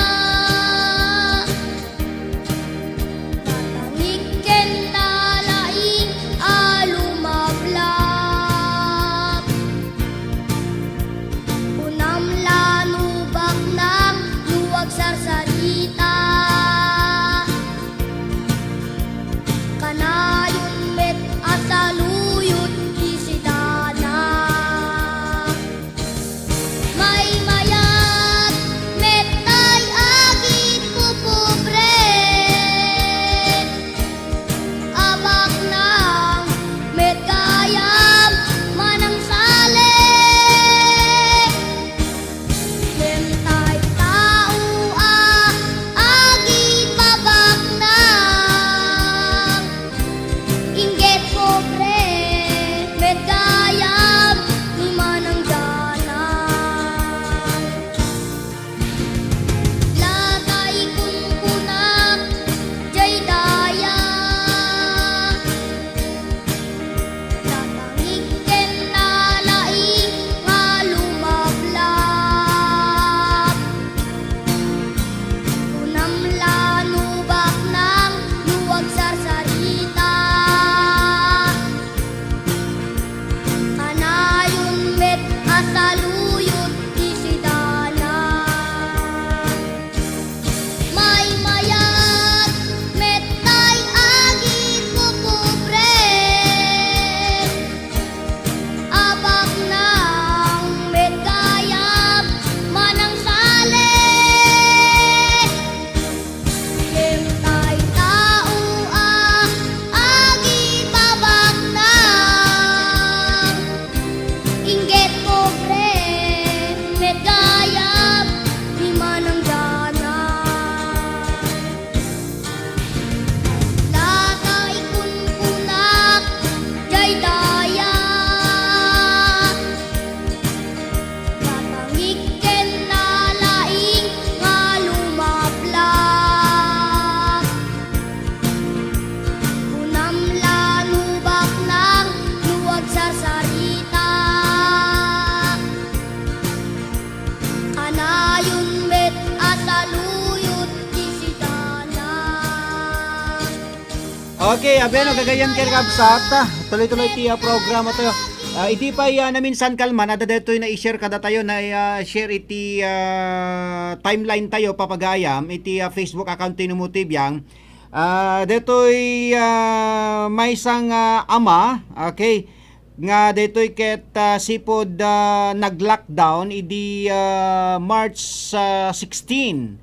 Okay, aben, gagayyem ken kabsat, ah, tuloy-tuloy ti, ah, programa tayo. Ah, idi pay, ah, naminsan kalman, adda daytoy na-share kadatayo, na, ah, share iti, ah, timeline tayo, papagayam, iti, ah, Facebook account ti Numuti Biang. Ah, daytoy, ah, maysa nga ama, okay, nga daytoy ket, ah, sipud, ah, nag-lockdown idi, ah, March, ah, sixteen.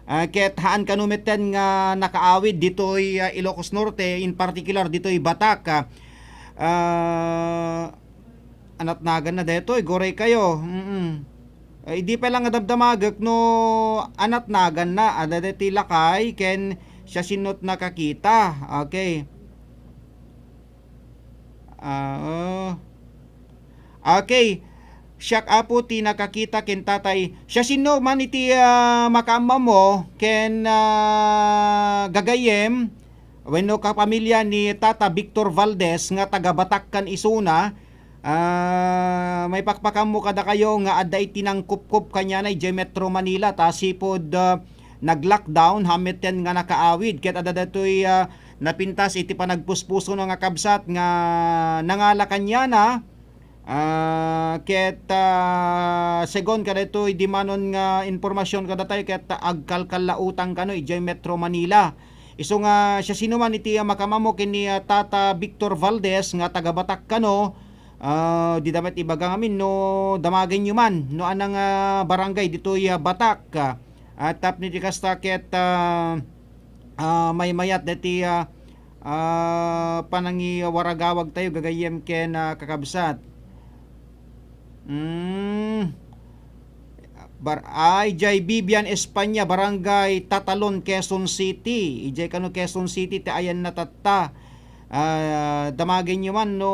Ah, ket haan kano metten nga nakaawid ditoy, ah, Ilocos Norte, in particular ditoy Batac, ah, ah, anatnaganna daytoy, guray kayo. Mm. Ah, idi pay lang nga damdamagek no anatnaganna, adda daytoy lakay ken siasino't nakakita. Okay. Ah, oh. Okay. Siak, Apo, ti nakakita ken tatay. Siasino man iti, ah, makaammo ken, ah, gagayyem wenno kapamilya ni Tata Victor Valdez nga taga Batac kan isuna, ah, maipakpakaammo kadakayo nga adda iti nangkupkop kaniana idiay Metro Manila ta sipud, ah, nag-lockdown, haan metten nga nakaawid. Ket adda daytoy, ah, napintas iti panagpuspuso na nga kabsat nga nangala kaniana. Ah, ket, ah, segun kadaytoy dimanon nga impormasyon kadatayo, ket agkalkallautang kano idiay Metro Manila. Isu nga siasinoman iti, ah, makaammo ken ni, ah, Tata Victor Valdez nga taga Batac kano, ah, dida met ibaga ngamin no damagenyo man no anang, ah, barangay ditoy, ah, Batac. Ah, tapno iti kasta ket, ah, ah, maymayat daytoy, ah, ah, panangiwaragawag tayo gagayyem ken, ah, kakabsat. Mm. Bar-, ay, jay Bibian España, Barangay Tatalon, Quezon City. Ijay kano Quezon City, ti ayanna tatta. Ah, damagenyo man no,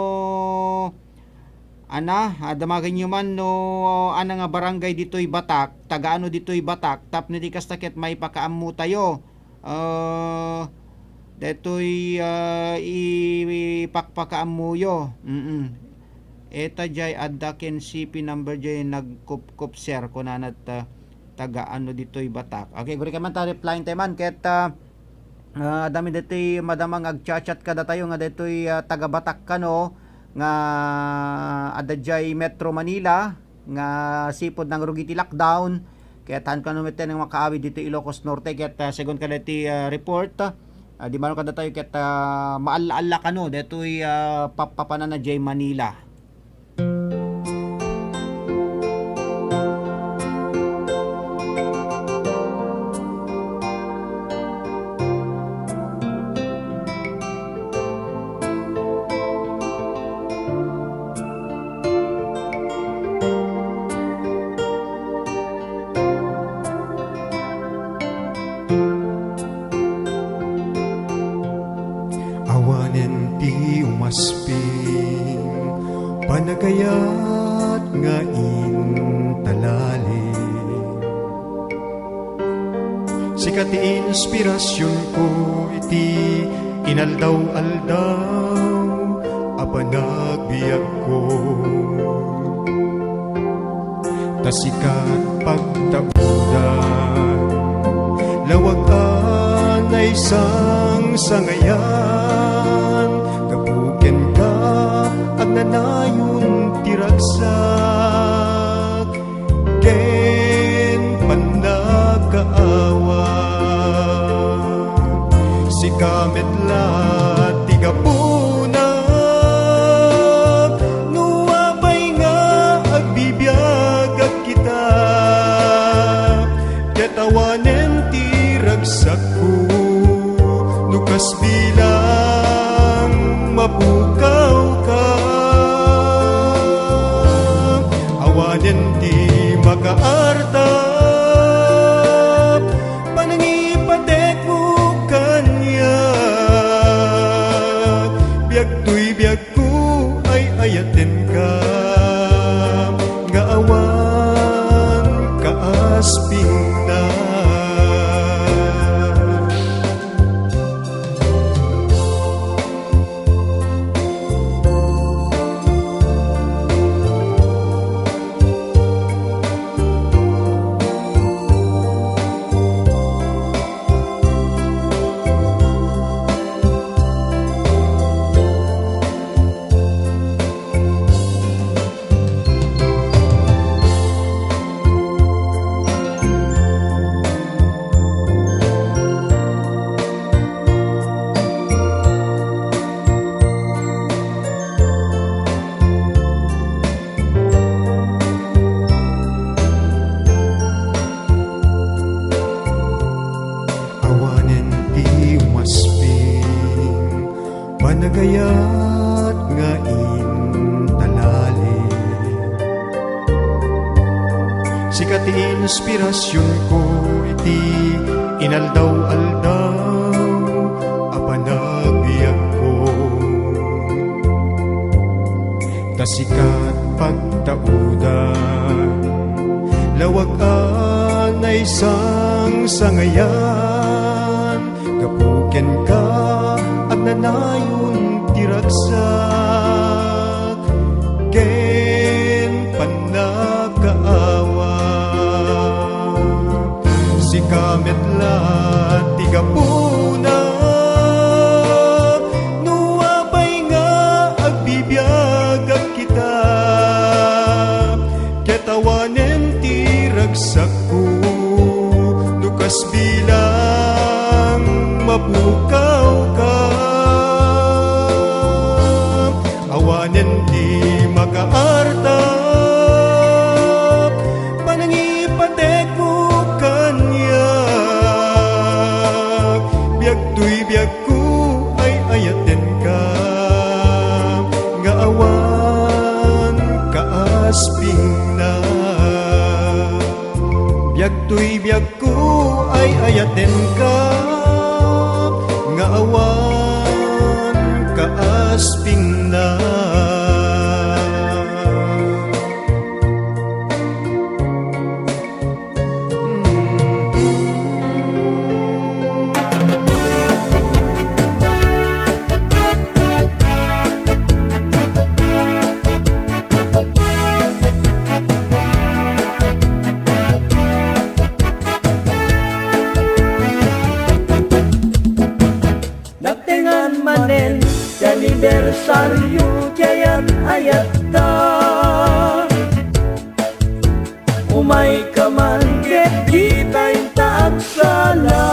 ana, ah, damagenyo man no, ana nga barangay ditoy Batac, taga ano ditoy Batac, tapno di kasta ket maipakaammo tayo. Ah, daytoy, ah, ipakpakaammoyo. Mm. Eta jay adda ken C P number jay nagkupkop, sir, kunana ta, taga ano ditoy Batac. Okay, guri ka man ta reply tayo man ket, ah, ah, dami ditoy madama nga agchat-chat kadatayo nga ditoy, ah, taga Batac kano nga adda jay Metro Manila. Nga sipud nangrugi ti lockdown, ket haan kano metten nga makaawid ditoy Ilocos Norte, ket, ah, segun kadaytoy, ah, report, ah, dimanon kadatayo ket, ah, maalla-alla kano daytoy, ah, pap-, papanana jay Manila. Awanen ti umasping, panagayat nga intalali. Sika ti inspirasionko iti inaldaw-aldaw a panagbiagko. Ta sika pagtapudan, lawag a naisangsangayan, gapu kenka agnanayon ti ragsak ken pannakaawat. Sika met la ti gapuna no apay nga agbibiagak kita, ket awanen ti ragsakko no kas bilang mapukawka. Awanen ti makaartap, panangipatekmo kaniak. Biag toy biagko, ay-ayatenka, nga awan kaaspingna. Nagayat nga intalali. Sika ti inspirasionko iti inaldaw-aldaw a panagbiagko. Ta sika't pagtaudan, lawag a naisangsangayan. Gapu kenka, agnanayon ti ragsak ken pannakaawat. Sika met la ti gapuna no apay nga agbibiag ita, ket awanen ti ragsakko, no kas bilang mapukawka. Awanen ti makaartap, panangipatekko kaniak. Biag toy biag ko ay ayatenka, nga awan kaaspingna. Biag toy biag ko ay ayatenka, nga awan kaaspingna. Nagtengan manen ti anibersaryo ti ayan-ayatta. Umayka man ket dita inta agsala.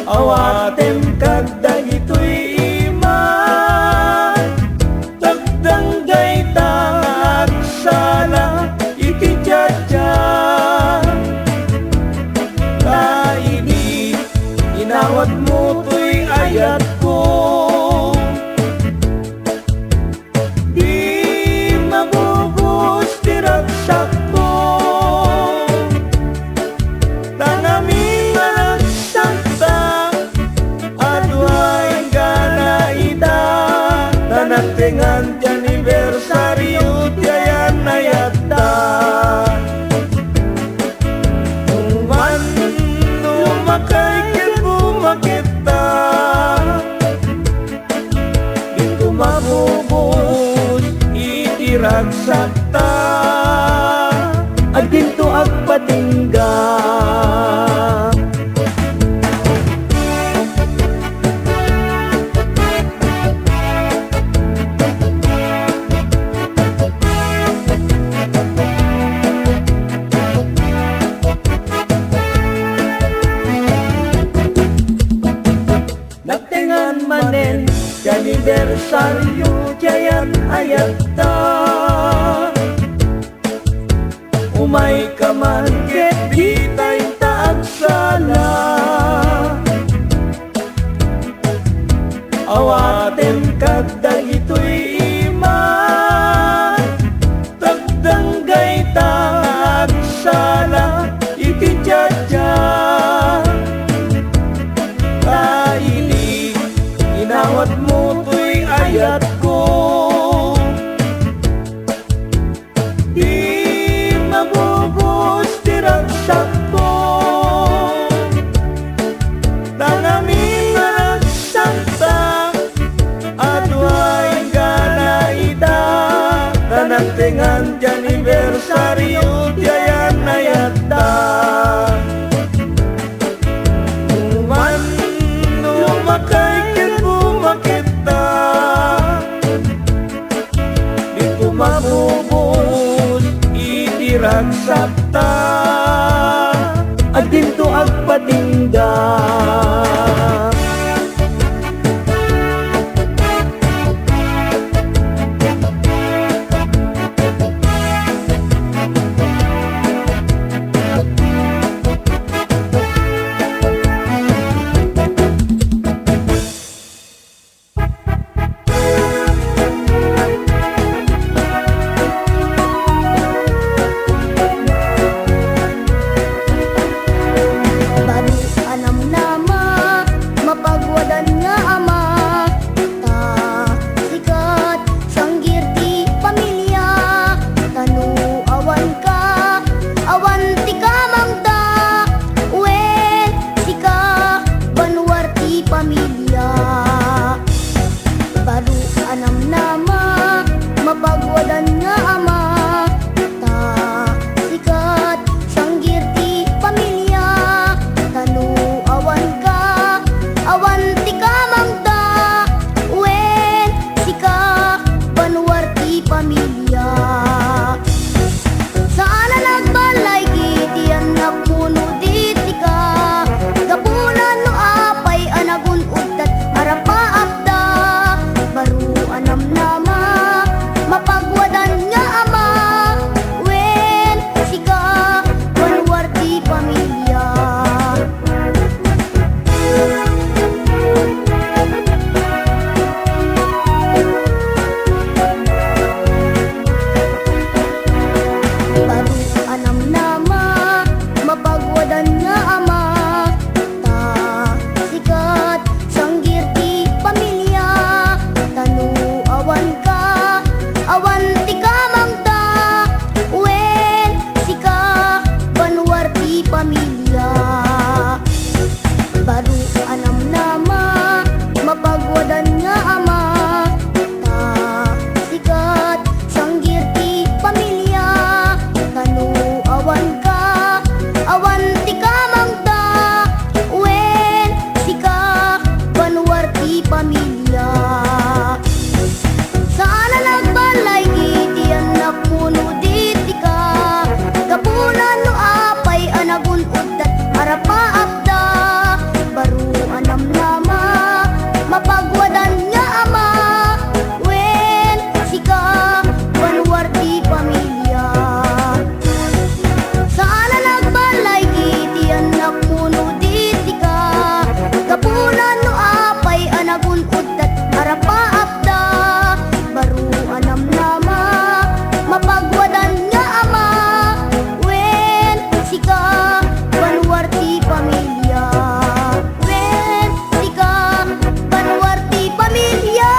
Awatem kadagitoy ima. Tagdanggayta nga agsala iti diadia. Ta idi inawatmo toy ayatko, di mabubos ti ragsakko. Ta ngamin nga ragsakta, adu a inggana ita, ta nagtengan ti anibersaryo ti ayan-ayatta. Numan, lumakay ket bumaketta. Dinto mabubos iti ragsakta. Agdinto agpatingga. Nagtengan manen ti anibersaryo ti ayan-ayatta. Umayka man ket dita inta agsala. Awatem kadagitoy ima. Tagdanggayta nga agsala iti diadia. Ta idi inawatmo toy ayatko, di mabubos ti ragsakko. Ta ngamin nga ragsakta, adu a inggana ita, ta nagtengan ti anibersaryo ti ayan-ayatta. Numan, lumakay ket bumaketta. Dinto mabubos iti ragsakta. Agdinto agpatingga. Arapaapda, baro a namnama, mapagwadan nga ama, wen sika, banwar ti pamilia. Saan a nagballay iti annakmo no di sika, gapuna no apay a nagun-odda, arapaapda, baro a namnama, mapagwadan nga ama, wen sika, banwar ti pamilia. Wen sika, banwar ti pamilia.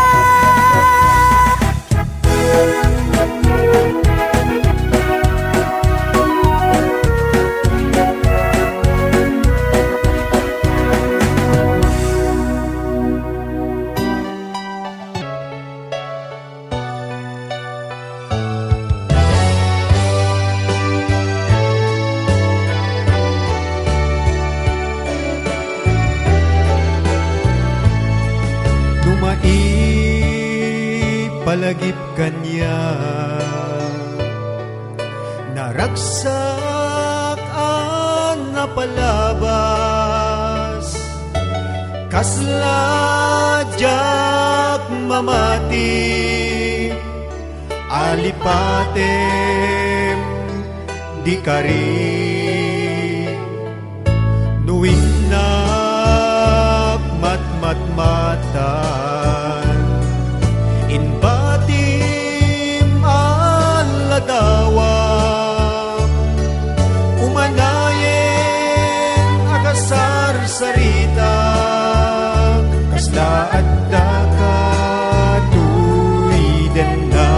No maipalagip kaniak, naragsak a napalabas, kasla diak mamati, alipatem di kari. No innak matmatmatan, imbatim a ladawa, umanayen a kasarsarita, kasla adda katoy denna.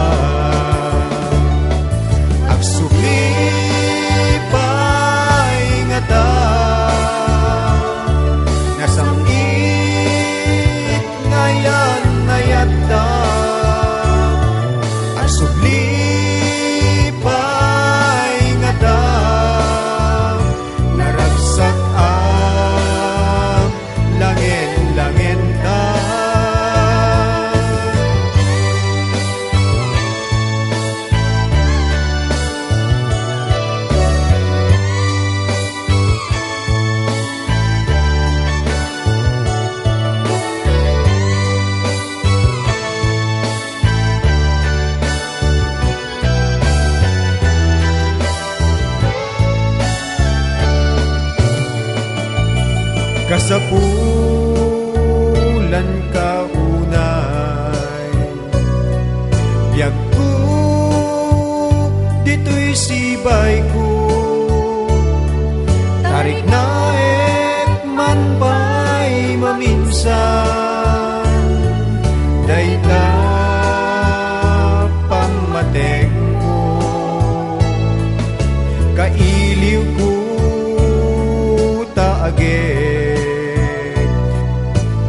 Agsubli pay ngata, nasam-it nga ayan-ayatda. Agsubli pay ngata, naragsak a langen-langenta. Kasapulanka unay, biagko ditoy sibayko, tariknaek man pay maminsan dayta pammatengko. Kailiwko ta agek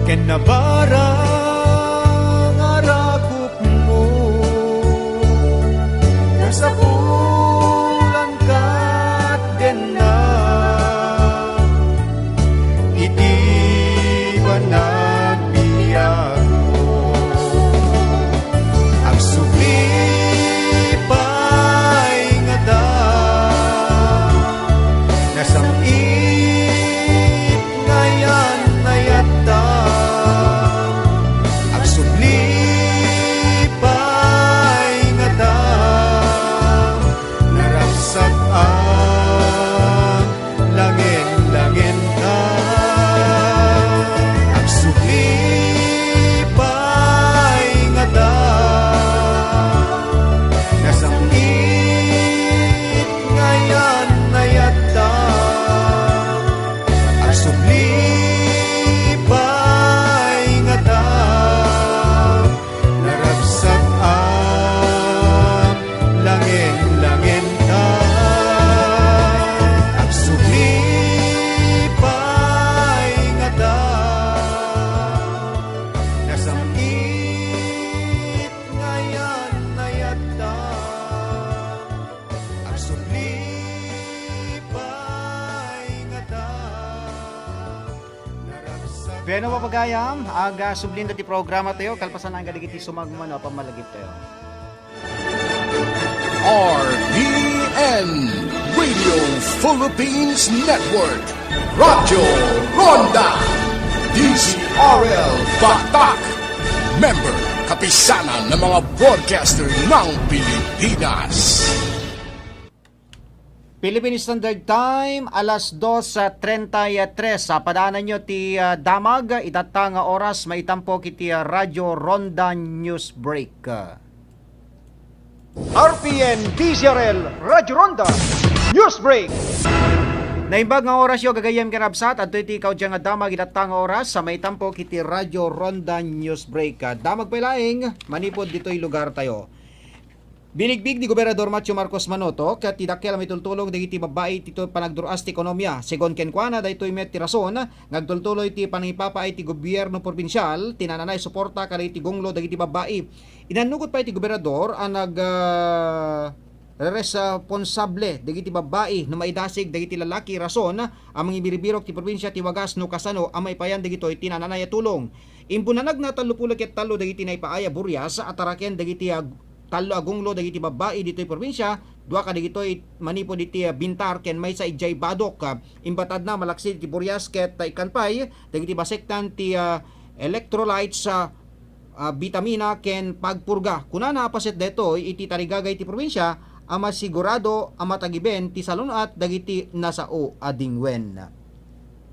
ken nabarang a rakupmo. Kasapulanka denna iti panagbiagmo. Agsubli pay ngata, nasam-it nga ayan-ayatta. Agsubli pay ngata, naragsak a langen-langenta. Agsubli pay ngata, nasam-it nga ayan-ayatta. Agsubli pay ngata, naragsak a langen-langenta. Agsubli pay ngata, nasam-it nga ayan-ayatta. Agsubli pay ngata. Bueno, papagayam, aga sublinda ti programa tayo, kalpasan nga dagiti sumagmamano a pammalagip tayo. R T N. Radio Philippines Network, Radyo Ronda, D Z R L Batak, member, Kapisanan ng mga Broadcaster ng Pilipinas. Philippine Standard Time, alas dos treinta y tres. Ah, padaananyo ti, ah, damag, itatta nga oras, maitampo iti, ah, Radyo Ronda News Break. R P N D Z R L Radyo Ronda News Break. Naimbag nga orasyo, gagayyem ken kabsat, adtoy ti kaudian nga damag itatta nga oras, sa maitampo iti Radyo Ronda News Break. Ah, damag pay laeng, manipud ditoy lugar tayo. Binigbig ni Gobernador Macio Marcos Manoto ket ti dakkel a maitultulong dagiti babbai iti panagdur-as ti ekonomia. Segun kenkuana, daytoy met ti rason nga agtultuloy ti panangipapaay ti gobierno probinsial, ti nananay suporta kadagiti gunglo dagiti babbai. Inannugot pay ti gobernador a nag, ah, reresponsable dagiti babbai no maidasig dagiti lalaki rason a mangibirbirok ti probinsia ti wagas no kasano a maipayan dagitoy ti nananay a tulong. Imbunnanagna tallo pulo ket tallo dagiti naipaay a burias a taraken dagiti ag-, tallo a gunglo dagiti babbai ditoy probinsia, dua kadagitoy manipud iti, ah, Bintar ken maysa idiay Badoc. Ah, imbatadna malaksid iti burias ket, ah, ikkan pay dagiti basektan ti, ah, electrolytes, ah, ah, bitamina ken pagpurga. Kunana a paset daytoy iti tarigagay ti probinsia a masigurado a matagiben ti salun-at dagiti nasao a dingwen.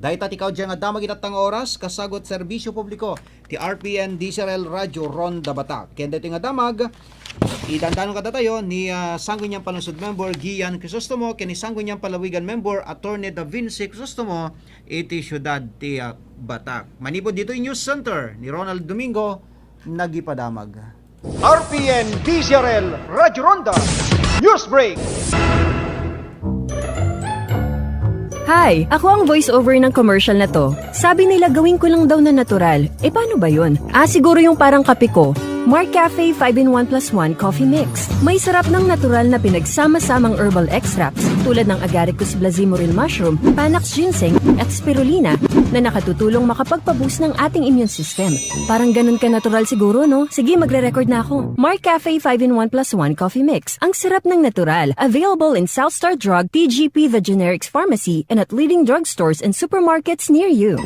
Dayta ti kaudian nga damag itatta nga oras, kasagut serbisyo publiko ti R P N D Z R L Radyo Ronda Batak. Ken daytoy nga damag, idandanon kadatayo ni, ah, Sangguniang Panlungsod Member Gian Crisostomo ken ni Sangguniang Palawigan Member Attorney Da Vinci Crisostomo iti siudad ti, ah, Batak. Manipud ditoy News Center ni Ronald Domingo, nagipadamag. R P N D Z R L Radyo Ronda News Break. Hi! Ako ang voiceover ng commercial na 'to. Sabi nila gawin ko lang daw na natural. Eh, paano ba 'yun? Ah, siguro 'yung parang kape ko. Mark Cafe five-in-one plus one Coffee Mix. May sarap ng natural na pinagsama-samang herbal extracts tulad ng agaricus blazimuril mushroom, panax ginseng, at spirulina na nakatutulong makapagpa-boost ng ating immune system. Parang ganun ka natural siguro, no? Sige, magre-record na ako. Mark Cafe five-in-one plus one Coffee Mix. Ang sarap ng natural. Available in South Star Drug, T G P, The Generics Pharmacy, and at leading drugstores and supermarkets near you.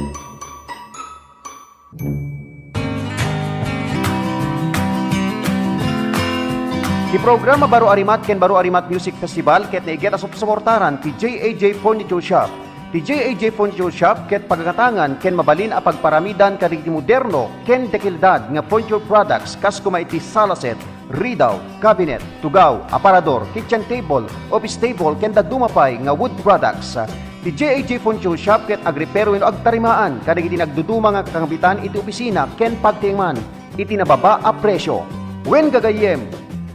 Ti programa Baro a Rimat ken Baro a Rimat Music Festival ket naiget a supsuportaran ti J A J Furniture Shop. Ti J A J Furniture Shop ket pagagatangan ken mabalin a pagparamidan kadagiti moderno ken dekalidad nga furniture products kas koma iti sala set, ridaw, cabinet, tugaw, aparador, kitchen table, office table, ken dadduma pay nga wood products. Ti J A J Furniture Shop ket agrepero wenno agtarimaan kadagiti nagduduma nga kakambitan iti opisina ken pagtiengan iti nababa a presyo. Wen gagayyem,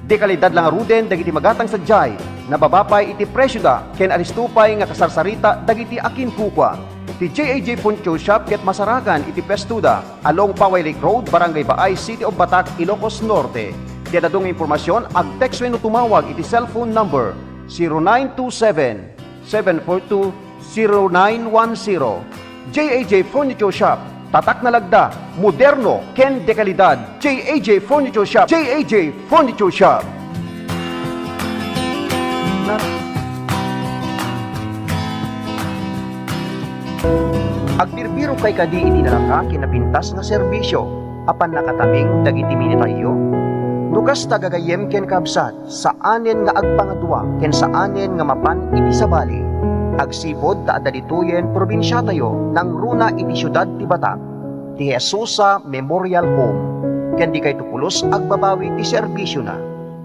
dekalidad la ngaruden dagiti magatang sadiay, nababa pay iti presioda ken alisto pay nga kasarsarita dagiti akinkukua. Ti J A J Furniture Shop ket masarakan iti pwestoda, along Paway Lake Road, Barangay Baay, City of Batak, Ilocos Norte. Ti adda nga impormasion, ag-text wenno tumawag iti cellphone number zero nine two seven, seven four two, zero nine one zero. J A J Furniture Shop, tatak nga lagda, moderno, ken dekalidad. J A J Furniture Shop, J A J Furniture Shop. Agbirbirokay kadi iti nalaka ken napintas nga serbisio a pannakataming dagiti minitayyo? No kasta, gagayyem ken kabsat, saanen nga agpangadua ken saanen nga mapan iti sabali. Agsipud ta adda ditoyen probinsiatayo nangruna iti siudad ti Batak, ti Jesusa Memorial Home, ken dikayto pulos agbabawi ti serbisiona.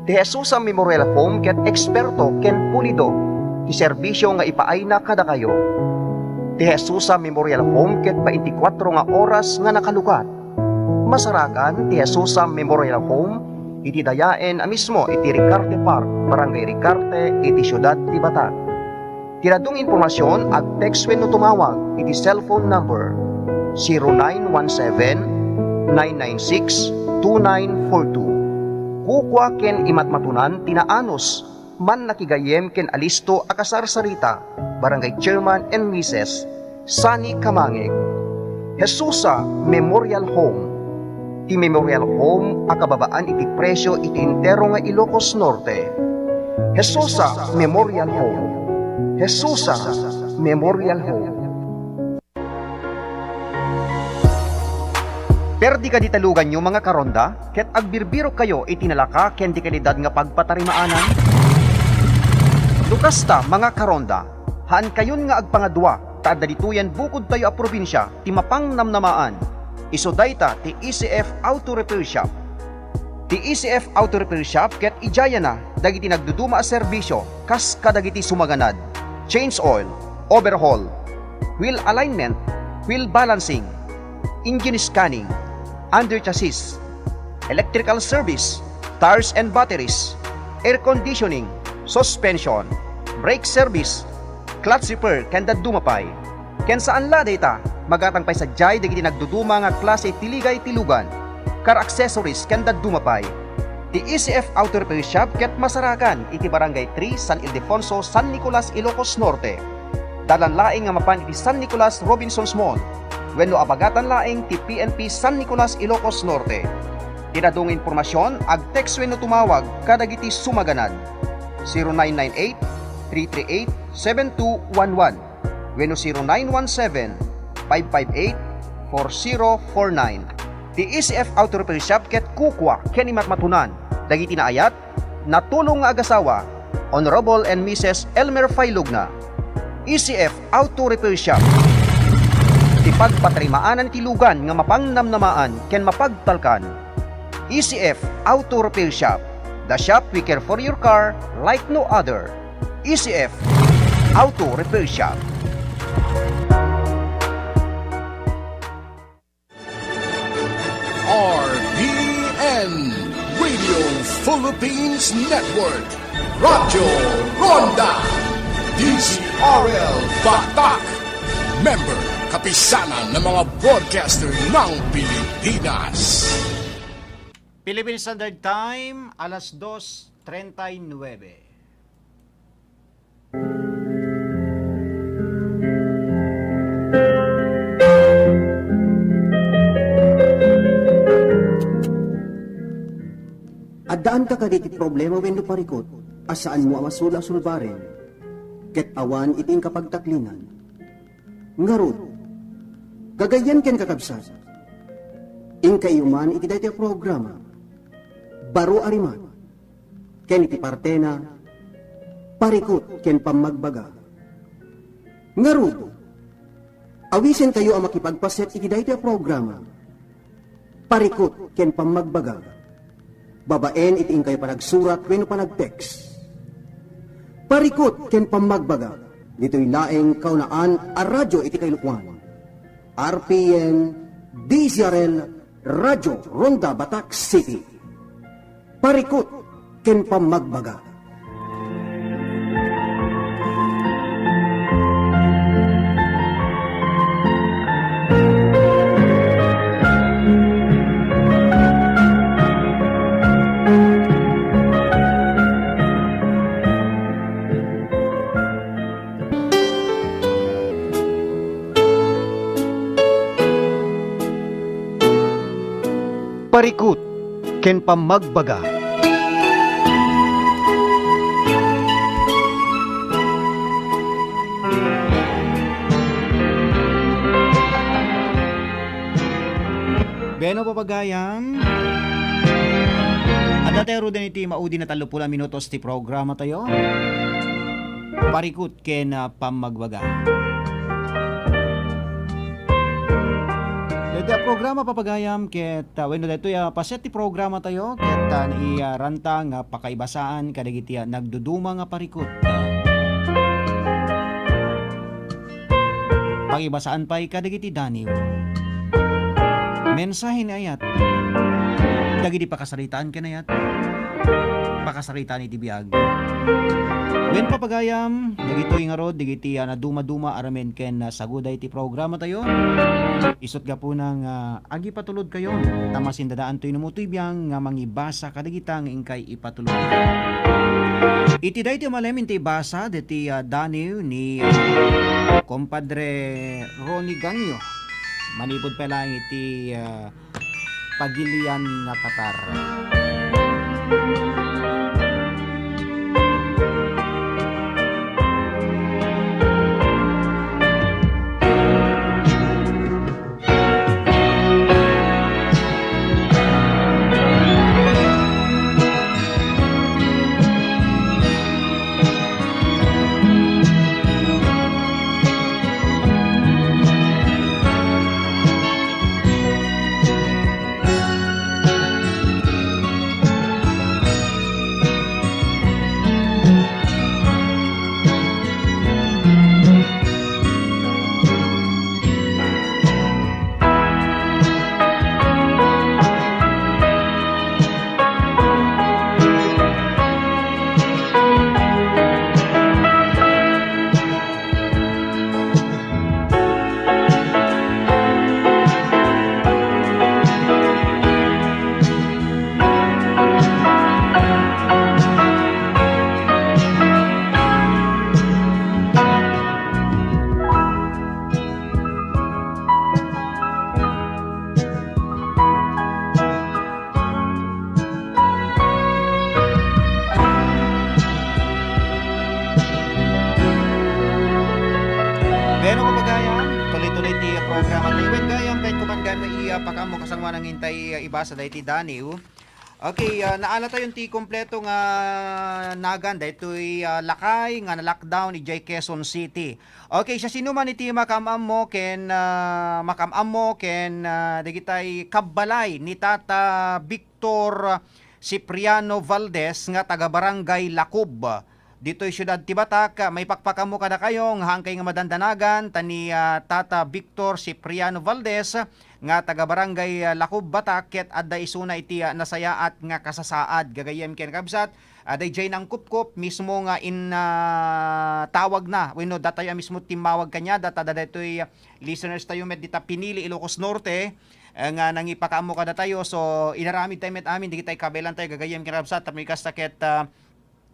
Ti Jesusa Memorial Home ket eksperto ken pulido ti serbisio nga ipaayna kadakayo. Ti Jesusa Memorial Home ket baintikwatro nga oras nga nakalukat. Masarakan ti Jesusa Memorial Home iti dayaen a mismo iti Ricarte Park, Barangay Ricarte, iti siudad ti Batak. Ti dadduma nga impormasion, ag-text wenno tumawag iti cellphone number zero nine one seven, nine nine six, two nine four two. Kukua ken imatmatonan ti naanus, mannakigayyem ken alisto a kasarsarita, Barangay Chairman and Missus Sunny Kamangeg. Jesusa Memorial Home. Ti Memorial Home a kababaan iti presio iti entero nga Ilocos Norte. Jesusa Memorial Home. Jesusa Memorial Home. Perdi kadi taluganyo, mga karonda, ket agbirbirokkayo iti nalaka ken di kalidad nga pagpatarimaanan? No kasta, mga karonda, haankayon nga agpangadua, ta adda ditoyen bukodtayo a probinsia ti mapannamnamaan. Isu dayta ti E C F Auto Repair Shop. Ti E C F Auto Repair Shop ket idiayna dagiti nagduduma a serbisio kas kadagiti sumaganad: change oil, overhaul, wheel alignment, wheel balancing, engine scanning, under chassis, electrical service, tires and batteries, air conditioning, suspension, brake service, clutch repair, ken dadduma pay. Ken saan la dayta, magatang pay sadiay dagiti nagduduma nga klase ti ligay ti lugan, car accessories, ken dadduma pay. Ti E C F Auto Repair Shop ket masarakan iti Barangay three, San Ildefonso, San Nicolas, Ilocos Norte. Dalan laeng nga mapan iti San Nicolas Robinsons Mall wenno abagatan laeng ti P N P San Nicolas, Ilocos Norte. Ti adu nga impormasion, ag-text wenno tumawag kadagiti sumaganad: zero nine nine eight, three three eight, seven two one one wenno zero nine one seven, five five eight, four zero four nine. Ti E C F Auto Repair Shop ket kukua ken imatmatunan dagiti naayat, natulong nga agasawa, Honorable and Missus Elmer Failugna. E C F Auto Repair Shop. Ti pagpatarimaanan ti lugan nga mapannamnamaan ken mapagtalkan. E C F Auto Repair Shop, the shop we care for your car like no other. E C F Auto Repair Shop. R P N, Radio Philippines Network, Radyo Ronda, D Z R L Batak, member, Kapisanan ng mga Broadcaster ng Pilipinas. Philippine Standard Time, alas dos treinta y nueve. Addaanka kadi ti problema wenno parikut a saanmo a masula a sulbaren, ket awan iti inka pagtaklinan? Ngarud, gagayyem ken kakabsat, inkaiyo man iti daytoy a programa, Baro a Rimak, ken iti partena, Parikut ken Pammagbaga. Ngarud, awisenkayo a makipagpaset iti daytoy a programa, Parikut ken Pammagbaga, babaen iti inkayo panagsurat wenno panag-text. Parikut ken Pammagbaga, ditoy laeng kaunaan a radyo iti kailuan. R P N, D Z R L, Radyo Ronda, Batak City. Parikut ken Pammagbaga. Parikut ken Pammagbaga. Bueno, papagayam, adda tayo ruden iti maudi nga tallo pulo a minutos ti programa tayo. Parikut ken, ah, Pammagbaga. Daytoy a programa, papagayam, ket, ah, wenno daytoy a paset ti programa tayo, ket, ah, naiyaranta nga pakaibasaan kadagiti, ah, nagduduma nga parikut. Pakibasaan pay kadagiti daniw. Mensahe ni ayat. Dagiti pakasaritaan ken ayat. Pakasaritaan iti biag. Wen, papagayam, dagitoy ngarud, dagiti, ah, naduma-duma, aramen ken, ah, saguday ti programa tayo. Isut' gapuna nga agipatulodkayo, ta masindadaantoy no mutoy biang nga mangibasa kadagita nga inkay ipatulod. Iti daytoy a malem, intay ibasa deti, ah, daniw ni, ah, Compadre Ronnie Gangio. Manipud pay laeng iti, ah, pagilian nga Qatar. Tuloy ti programa tayo. Wen gayam, ket kuman gayam nga ipakaammo kasangoanan nga intay, ah, ibasa daytoy Daniw. Okay, ah, naala tayo ti kompleto nga nagan daytoy, ah, lakay nga na-lockdown idiay Quezon City. Okay, siasinoman iti makaam-ammo ken, ah, makaam-ammo ken, ah, dagitay kabbalay ni Tata Victor Cipriano Valdez nga taga Barangay Lacob ditoy siudad ti Batac, maipakpakaammo kadakayo nga haankay nga madandanagan ta ni, ah, Tata Victor Cipriano Valdez nga taga Barangay, ah, Lacob, Batac, ket adda isuna iti, ah, nasayaat nga kasasaad. Gagayyem ken kabsat, ah, daydiay nangkupkop mismo nga in, ah, tawag na. Wenno datayo a mismo timmawag kaniada, ta daytoy, ah, listeners tayo met dita pinili Ilocos Norte, eh, nga nangipakaammo kadatayo. So, inaramid tayo met amin, dagitay kabaelan tayo, gagayyem ken kabsat, tapno kasta ket, ah,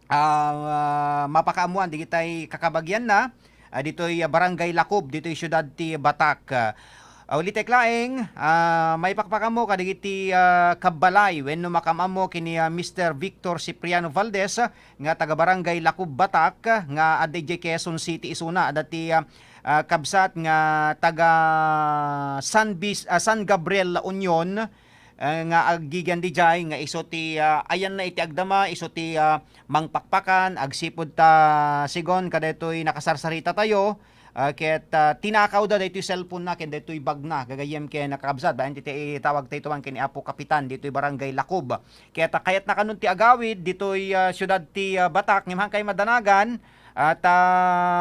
ah, mapakaammoan dagitay kakabagianna, ah, ditoy, ah, Barangay Lacob, ditoy siudad ti Batac. Ah, ulitek laeng, ah, maipakpakaammo kadagiti, ah, kabbalay wenno makaam-ammo ken ni, ah, Mister Victor Cipriano Valdez, ah, nga taga Barangay Lacob, Batac, ah, nga adda idiay Quezon City isuna. Adda ti, ah, ah, kabsat nga taga San Bis-, ah, San Gabriel, La Union, eh, nga agigian didiay nga isu ti, ah, ayanna iti agdama, isu ti, ah, mangpakpakan, agsipud ta sigun kadaytoy nakasarsarita tayo, ah, ket, ah, tinakawda daytoy cellphone na ken daytoy bag na, gagayyem ken kakabsat, baen ti, ti itawag tayo tuman ken ni Apo Kapitan ditoy Barangay Lacob. Ket, ah, kayatna kanon ti agawid ditoy, ah, siudad ti, ah, Batac, ngem haankay madanagan, ah, ta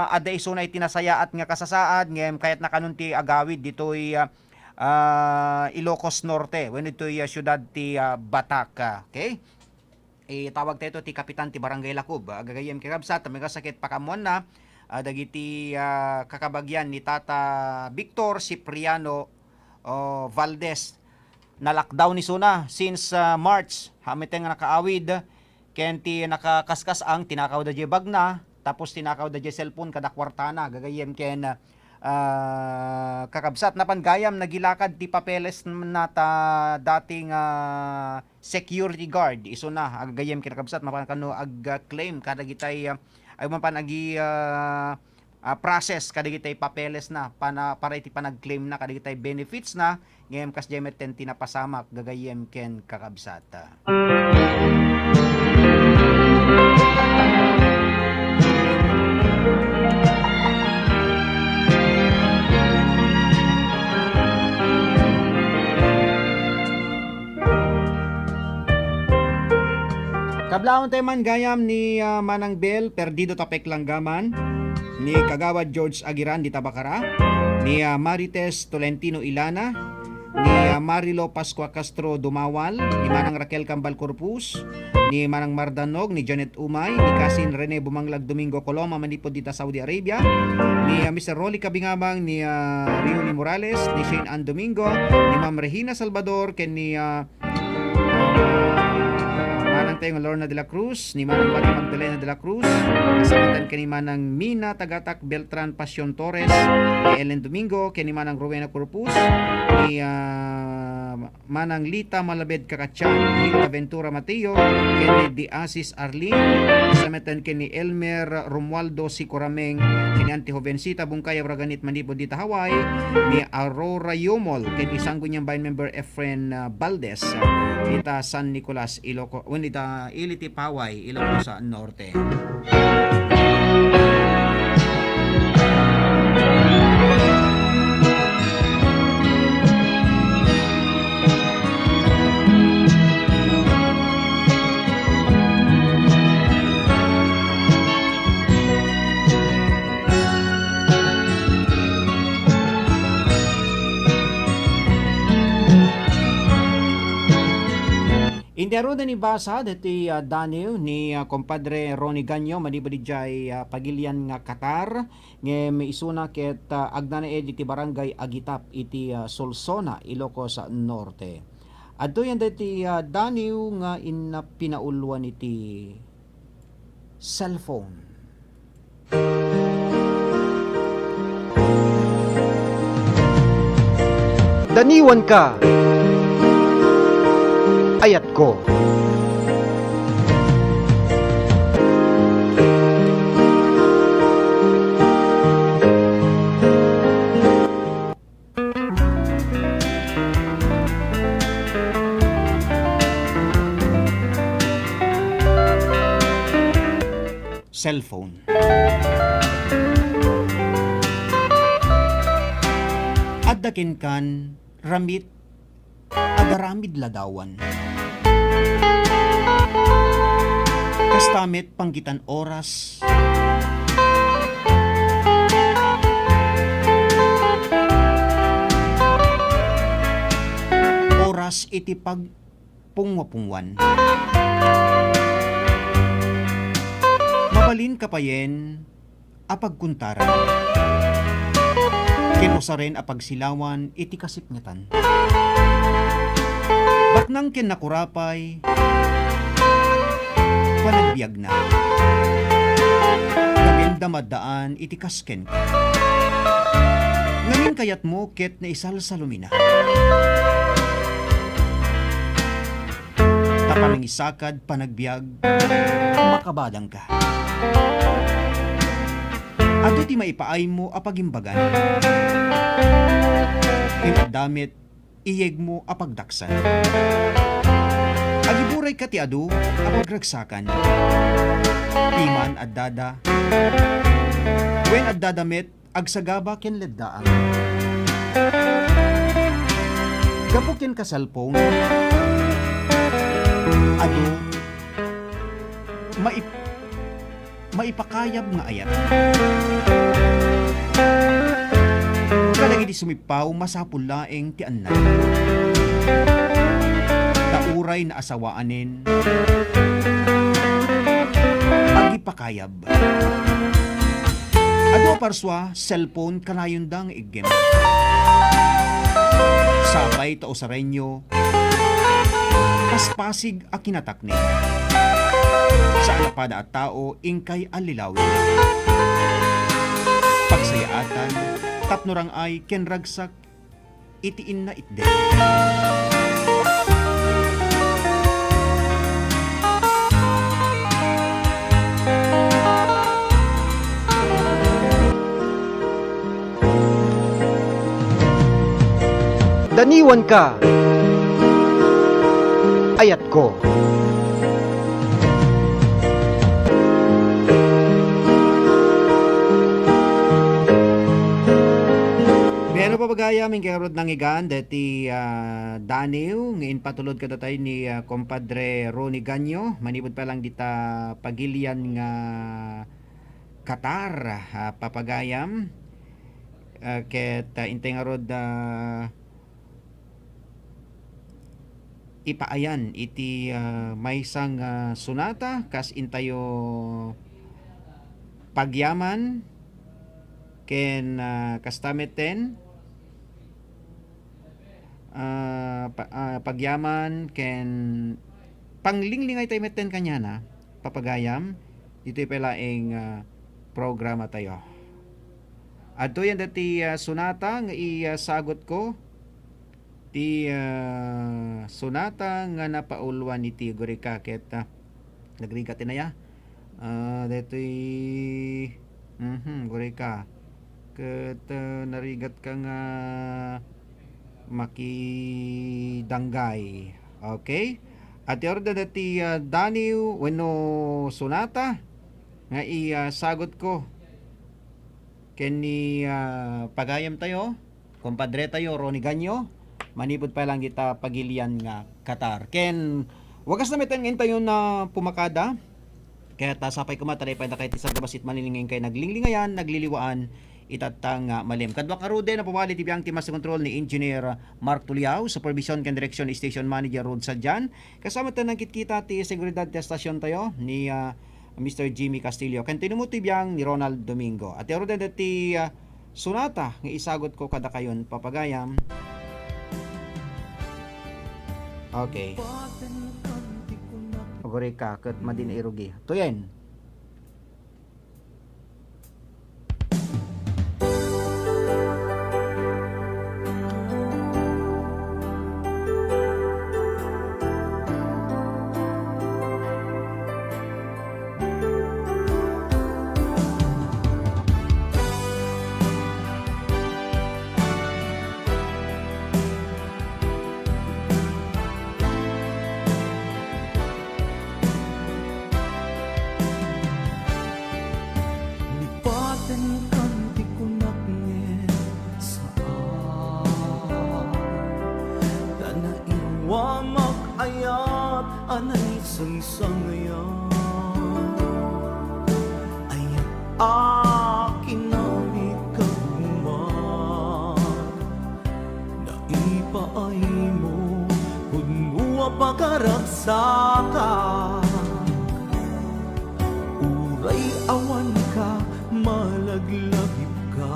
adda isuna iti nasayaat nga kasasaad, ngem kayatna kanon ti agawid ditoy, ah, ah, Ilocos Norte, wenno ditoy, ah, siudad ti, ah, Batac, ah, okay? Itawag tayo ti kapitan ti Barangay Lacob, ah, gagayyem ken kabsat, ta maikasta ket pakaammoanna, ah, dagiti, ah, kakabagian ni Tata Victor Cipriano, oh, Valdez. Na-lockdown isuna since, ah, March, ha, met nga nakaawid, ken ti nakakaskas-ang, tinakawda diay bagna, tapos tinakawda diay cellphone kada kuartana, gagayyem ken, ah, kakabsat. Napan gayam nagilakad ti papeles na ta dating, ah, security guard, isuna, gagayyem ken kakabsat, mapan kano ag-claim kadagitay, ah, ay mapan agi, ah, ah, process kadagitay papeles na pana-, para iti panag-claim na kadagitay benefits na, ngem kasdiay met ti napasamak, gagayyem ken kakabsat. Kablaawentayo man gayam ni, ah, Manang Bel Perdido Tapek Langgaman, ni Kagawad George Aguiran dita Bacara, ni, ah, Marites Tolentino Ilana, ni, ah, Marilo Pascua Castro Dumawal, ni Manang Raquel Cambal Corpus, ni Manang Mardanog, ni Janet Umay, ni Kasin Rene Bumanglag Domingo Coloma manipud dita Saudi Arabia, ni, ah, Mister Rolly Cabingabang, ni, ah, Rioli Morales, ni Shane Ann Domingo, ni Ma'am Regina Salvador, ken ni, ah, Manang tayo nga Lorna de la Cruz, ni Manang Maria Magdalena de la Cruz, kasabitan ken ni Manang Mina Tagatak Beltran Passion Torres, ni Ellen Domingo, ken ni Manang Rowena Corpus, ni, ah, Manang Lita Malabed Kakatsan, Hilda Ventura Mateo, ken ni Di Asis Arlene, kasabitan ken ni Elmer Romualdo Sicorameng, ken ni Auntie Jovencita Bungkay Abraganit manipud dita Hawaii, ni Aurora Yumol, ken ni Sangguniang Bayan member Efren, ah, Valdez, ah, ita San Nicolas, Iloco-, wen ita Ili ti Paway, Ilocos Norte. Inti aruden ibasa deti, ah, Daniw ni, ah, Compadre Ronnie Ganyo manipud idiay, ah, Pagilian nga Qatar, ngem isuna ket, ah, agnanaed iti Barangay Agitap iti, ah, Solsona, Ilocos Norte. Adtoyen deti, ah, Daniw nga inna pinauluan iti cellphone. Daniwanka, ayatko. cellphone. Adda kenkan ramit a garamid ladawan. Kasta met panggitan oras. Oras iti pag- pungwa-pungwan. Mabalin kapayen a pagkuntaran ken usaren a pagsilawan iti kasipngetan. Baknang ken nakurapay, panagbiagna. Gagenda maddaan iti kas- kenka. Ngamin kayatmo ket naisalsalumina. Ta panangisakad, panagbiag, makabadangka. Adu ti maipaaymo a pagimbagan. Ken adda met iyegmo a pagdaksan. Agiburayka ti adu a pagragsakan. Piman addada. Wen addada met agsagaba ken leddaang. Gapu ken ka cellphone, adu maip-, maipakayab nga ayat. Kadagiti sumippaw, masapul laeng ti annal. Ta uray naasawaanen, agipakayab. Adu a parsua, cellphone, kanayonda nga iggem. Sapay ta usarenyo, paspasig a kinatakneng. Saan a pada a tao inkay allilawen. Pagsayaatan, tapno rang-ay ken ragsak iti inna itdem. Daniwanka, ayatko. Wen, papagayam, inkay ngarud nangngegan deti, ah, daniw nga impatulod kadatayo ni, ah, Compadre Ronnie Ganyo, manipud pa lang dita pagilian nga Qatar, ah, papagayam. Ah, ket, ah, intay ngarud, ah, ipaayan iti, ah, maysa nga sonata kas intayo pagyaman ken, ah, kasta metten, ah, pa-, ah, pagyaman ken panglinglingay tayo metten kaniana, papagayam, ditoy pay laeng, ah, programa tayo. Adtoyen dati, ah, sonata nga i-, ah, sagot ko. Ti, ah, sonata nga napauluan iti gurika ket, ah, nagrigat inaya. Ah, daytoy, mhm, gurika. Ket, ah, narigat ka nga makidanggay. Okay? At order dati, ah, daniw wenno sonata nga i-, ah, sagot ko. Ken ni, ah, pagayam tayo, kompadre tayo, Ronnie Ganyo, manipud pa lang ita pagilian nga Qatar. Ken, wagas na metten nga intayon na pumakada. Ket, ah, sapay koma, taday pay dakay ti sargabas it malin nga inkay naglinglingay, nagliliwaan, itatta nga malem. Kadua ngaruden, napawali ti biang ti master control ni Engineer Mark Tuliao, supervision ken direksyon ni Station Manager Rod Sadian. Kasama tayo nagkitkita ti seguridad ti estasyon tayo ni, ah, Mister Jimmy Castillo. Ken tinumutoy biang ni Ronald Domingo. At ngaruden dati, ah, sonata nga isagot ko kadakayon, papagayam. Okay. Agurika, ket madi nga irugi. Tuyen. Ayat a naisangsangayan, ayat a kinamit kaguman, naipaaymo pudno a pagaragsakan. Uray awan ka, malaglagip ka.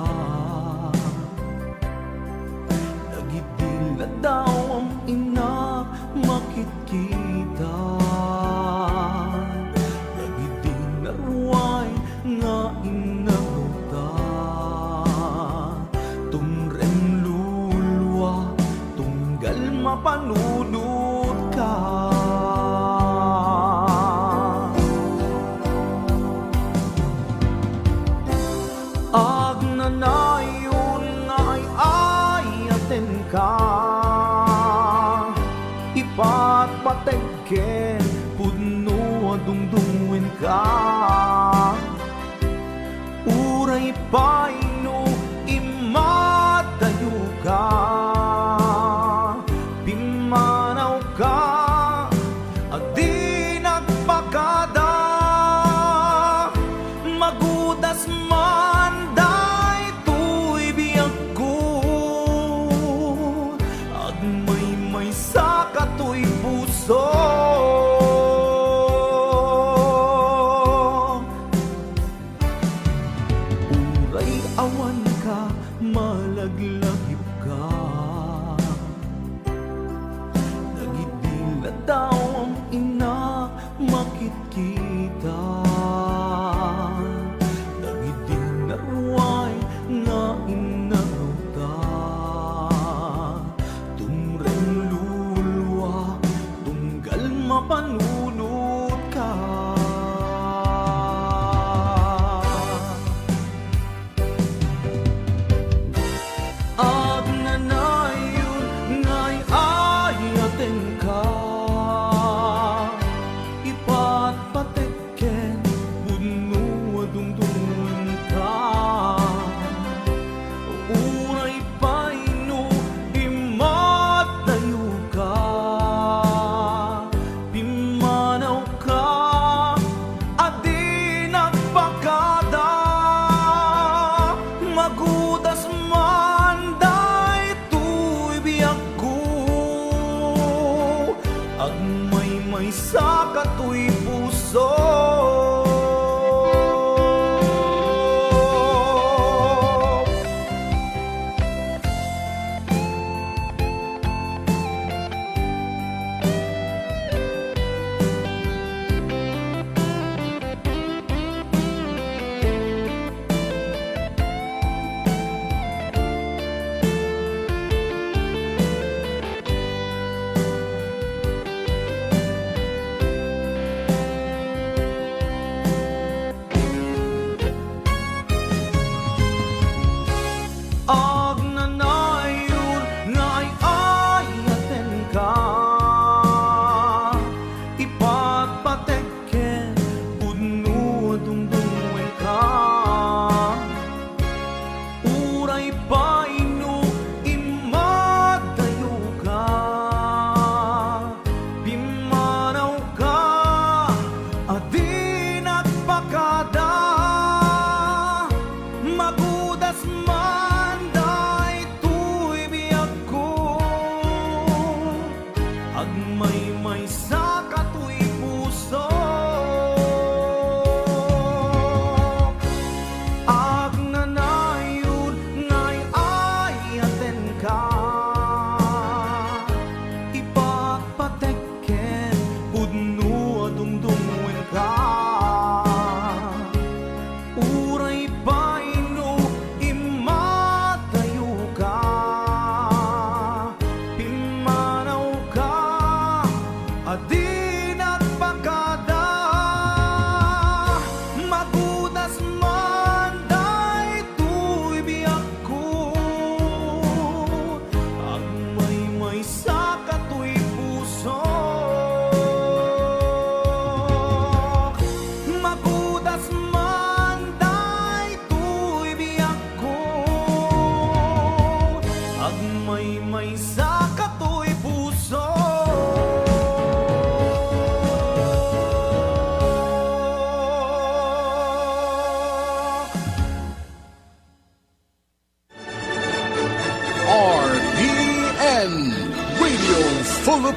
Dagidi ladawam innak makitkita, dagidi naruay nga innaruta, tumrem lulua, tunggal mapanunotka. Agnanayon nga ay-ayatenka, ipatpateg ken pudno a dungdungenka. Uray pay no immadayoka, pimmanawka a di nagpakada, magudas man daytoy biagko, agmaymaysa katoy puso.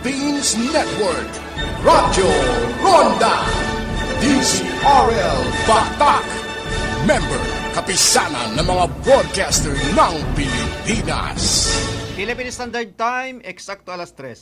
Philippines Network, Radyo Ronda, D Z R L Batak, member, Kapisanan ng mga Broadcaster ng Pilipinas. Philippine Standard Time, eksakto alas tres.